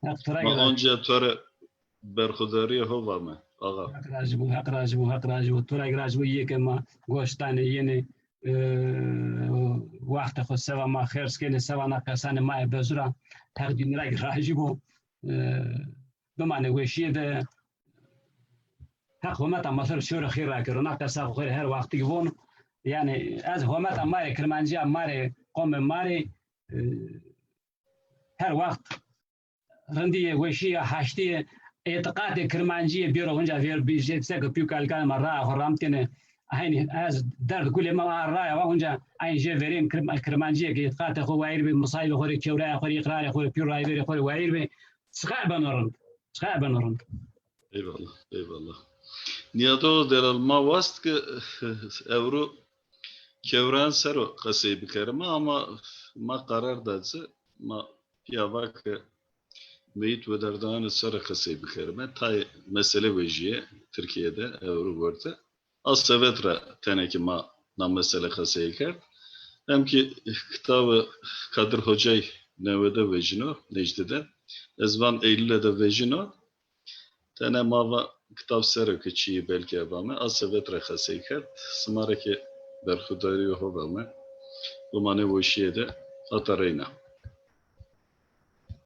Heq to ra ma oncîya to rê berxudarîyê ho vame, axa. Heq rajî bo, Heq rajî bo, Heq rajî bo. To ra rajî bo, yê ke ma goş danê, yenê, e, wextê xo seva ma xerc kenê, seva na qesanê ma yê bezura, Heq dînî ra rajî bo. E, bimanê weşîye de. Heq hometa ma ser şewrê xêr rakero. Na qesa xo xêr her wextî kî von. Yanî ez hometa ma rê, kirmancîya ma rê, qomê ma rê, e, her wext rindîye, weşîye, haştîye, îtîqatê kirmancîye bêro unca vêr bî, jê seke pî û kalikanê ma raya xo ramtêne. Eynî ez derd gulê ma a raya wa unca eyn jê verên kirm-, kirmancîye ke îtîqatê xo wayîr bê, misayibê xo rê, kewraya xo rê, îqrarê xo rê, pî û rahîberê xo rê wayîr bê. Çiqa beno rind. Çiqa beno rind. Eyvallah, eyvallah. Nîyadoxo delal, ma wast ke ewro kewran ser o qesey bikerime ama ma qerar da ci, ma pîya va ke meyît wedardananê ser o qesey bikerime. Tayê mesele vejîye Tirkîye de ewro werte. A sebet ra tenê ke ma na mesele qesey kerd. Hem ki kitabê Kadir Hocay newede vejîno, Necdî de. Ez van Eylule de vejîno. Tenê ma va kitab ser o ke çîyê belkî eva me, a sebet ra qesey kerd. Sima rê ke berxudarîyo ho va me. Bimanê weşîye de, hata reyna.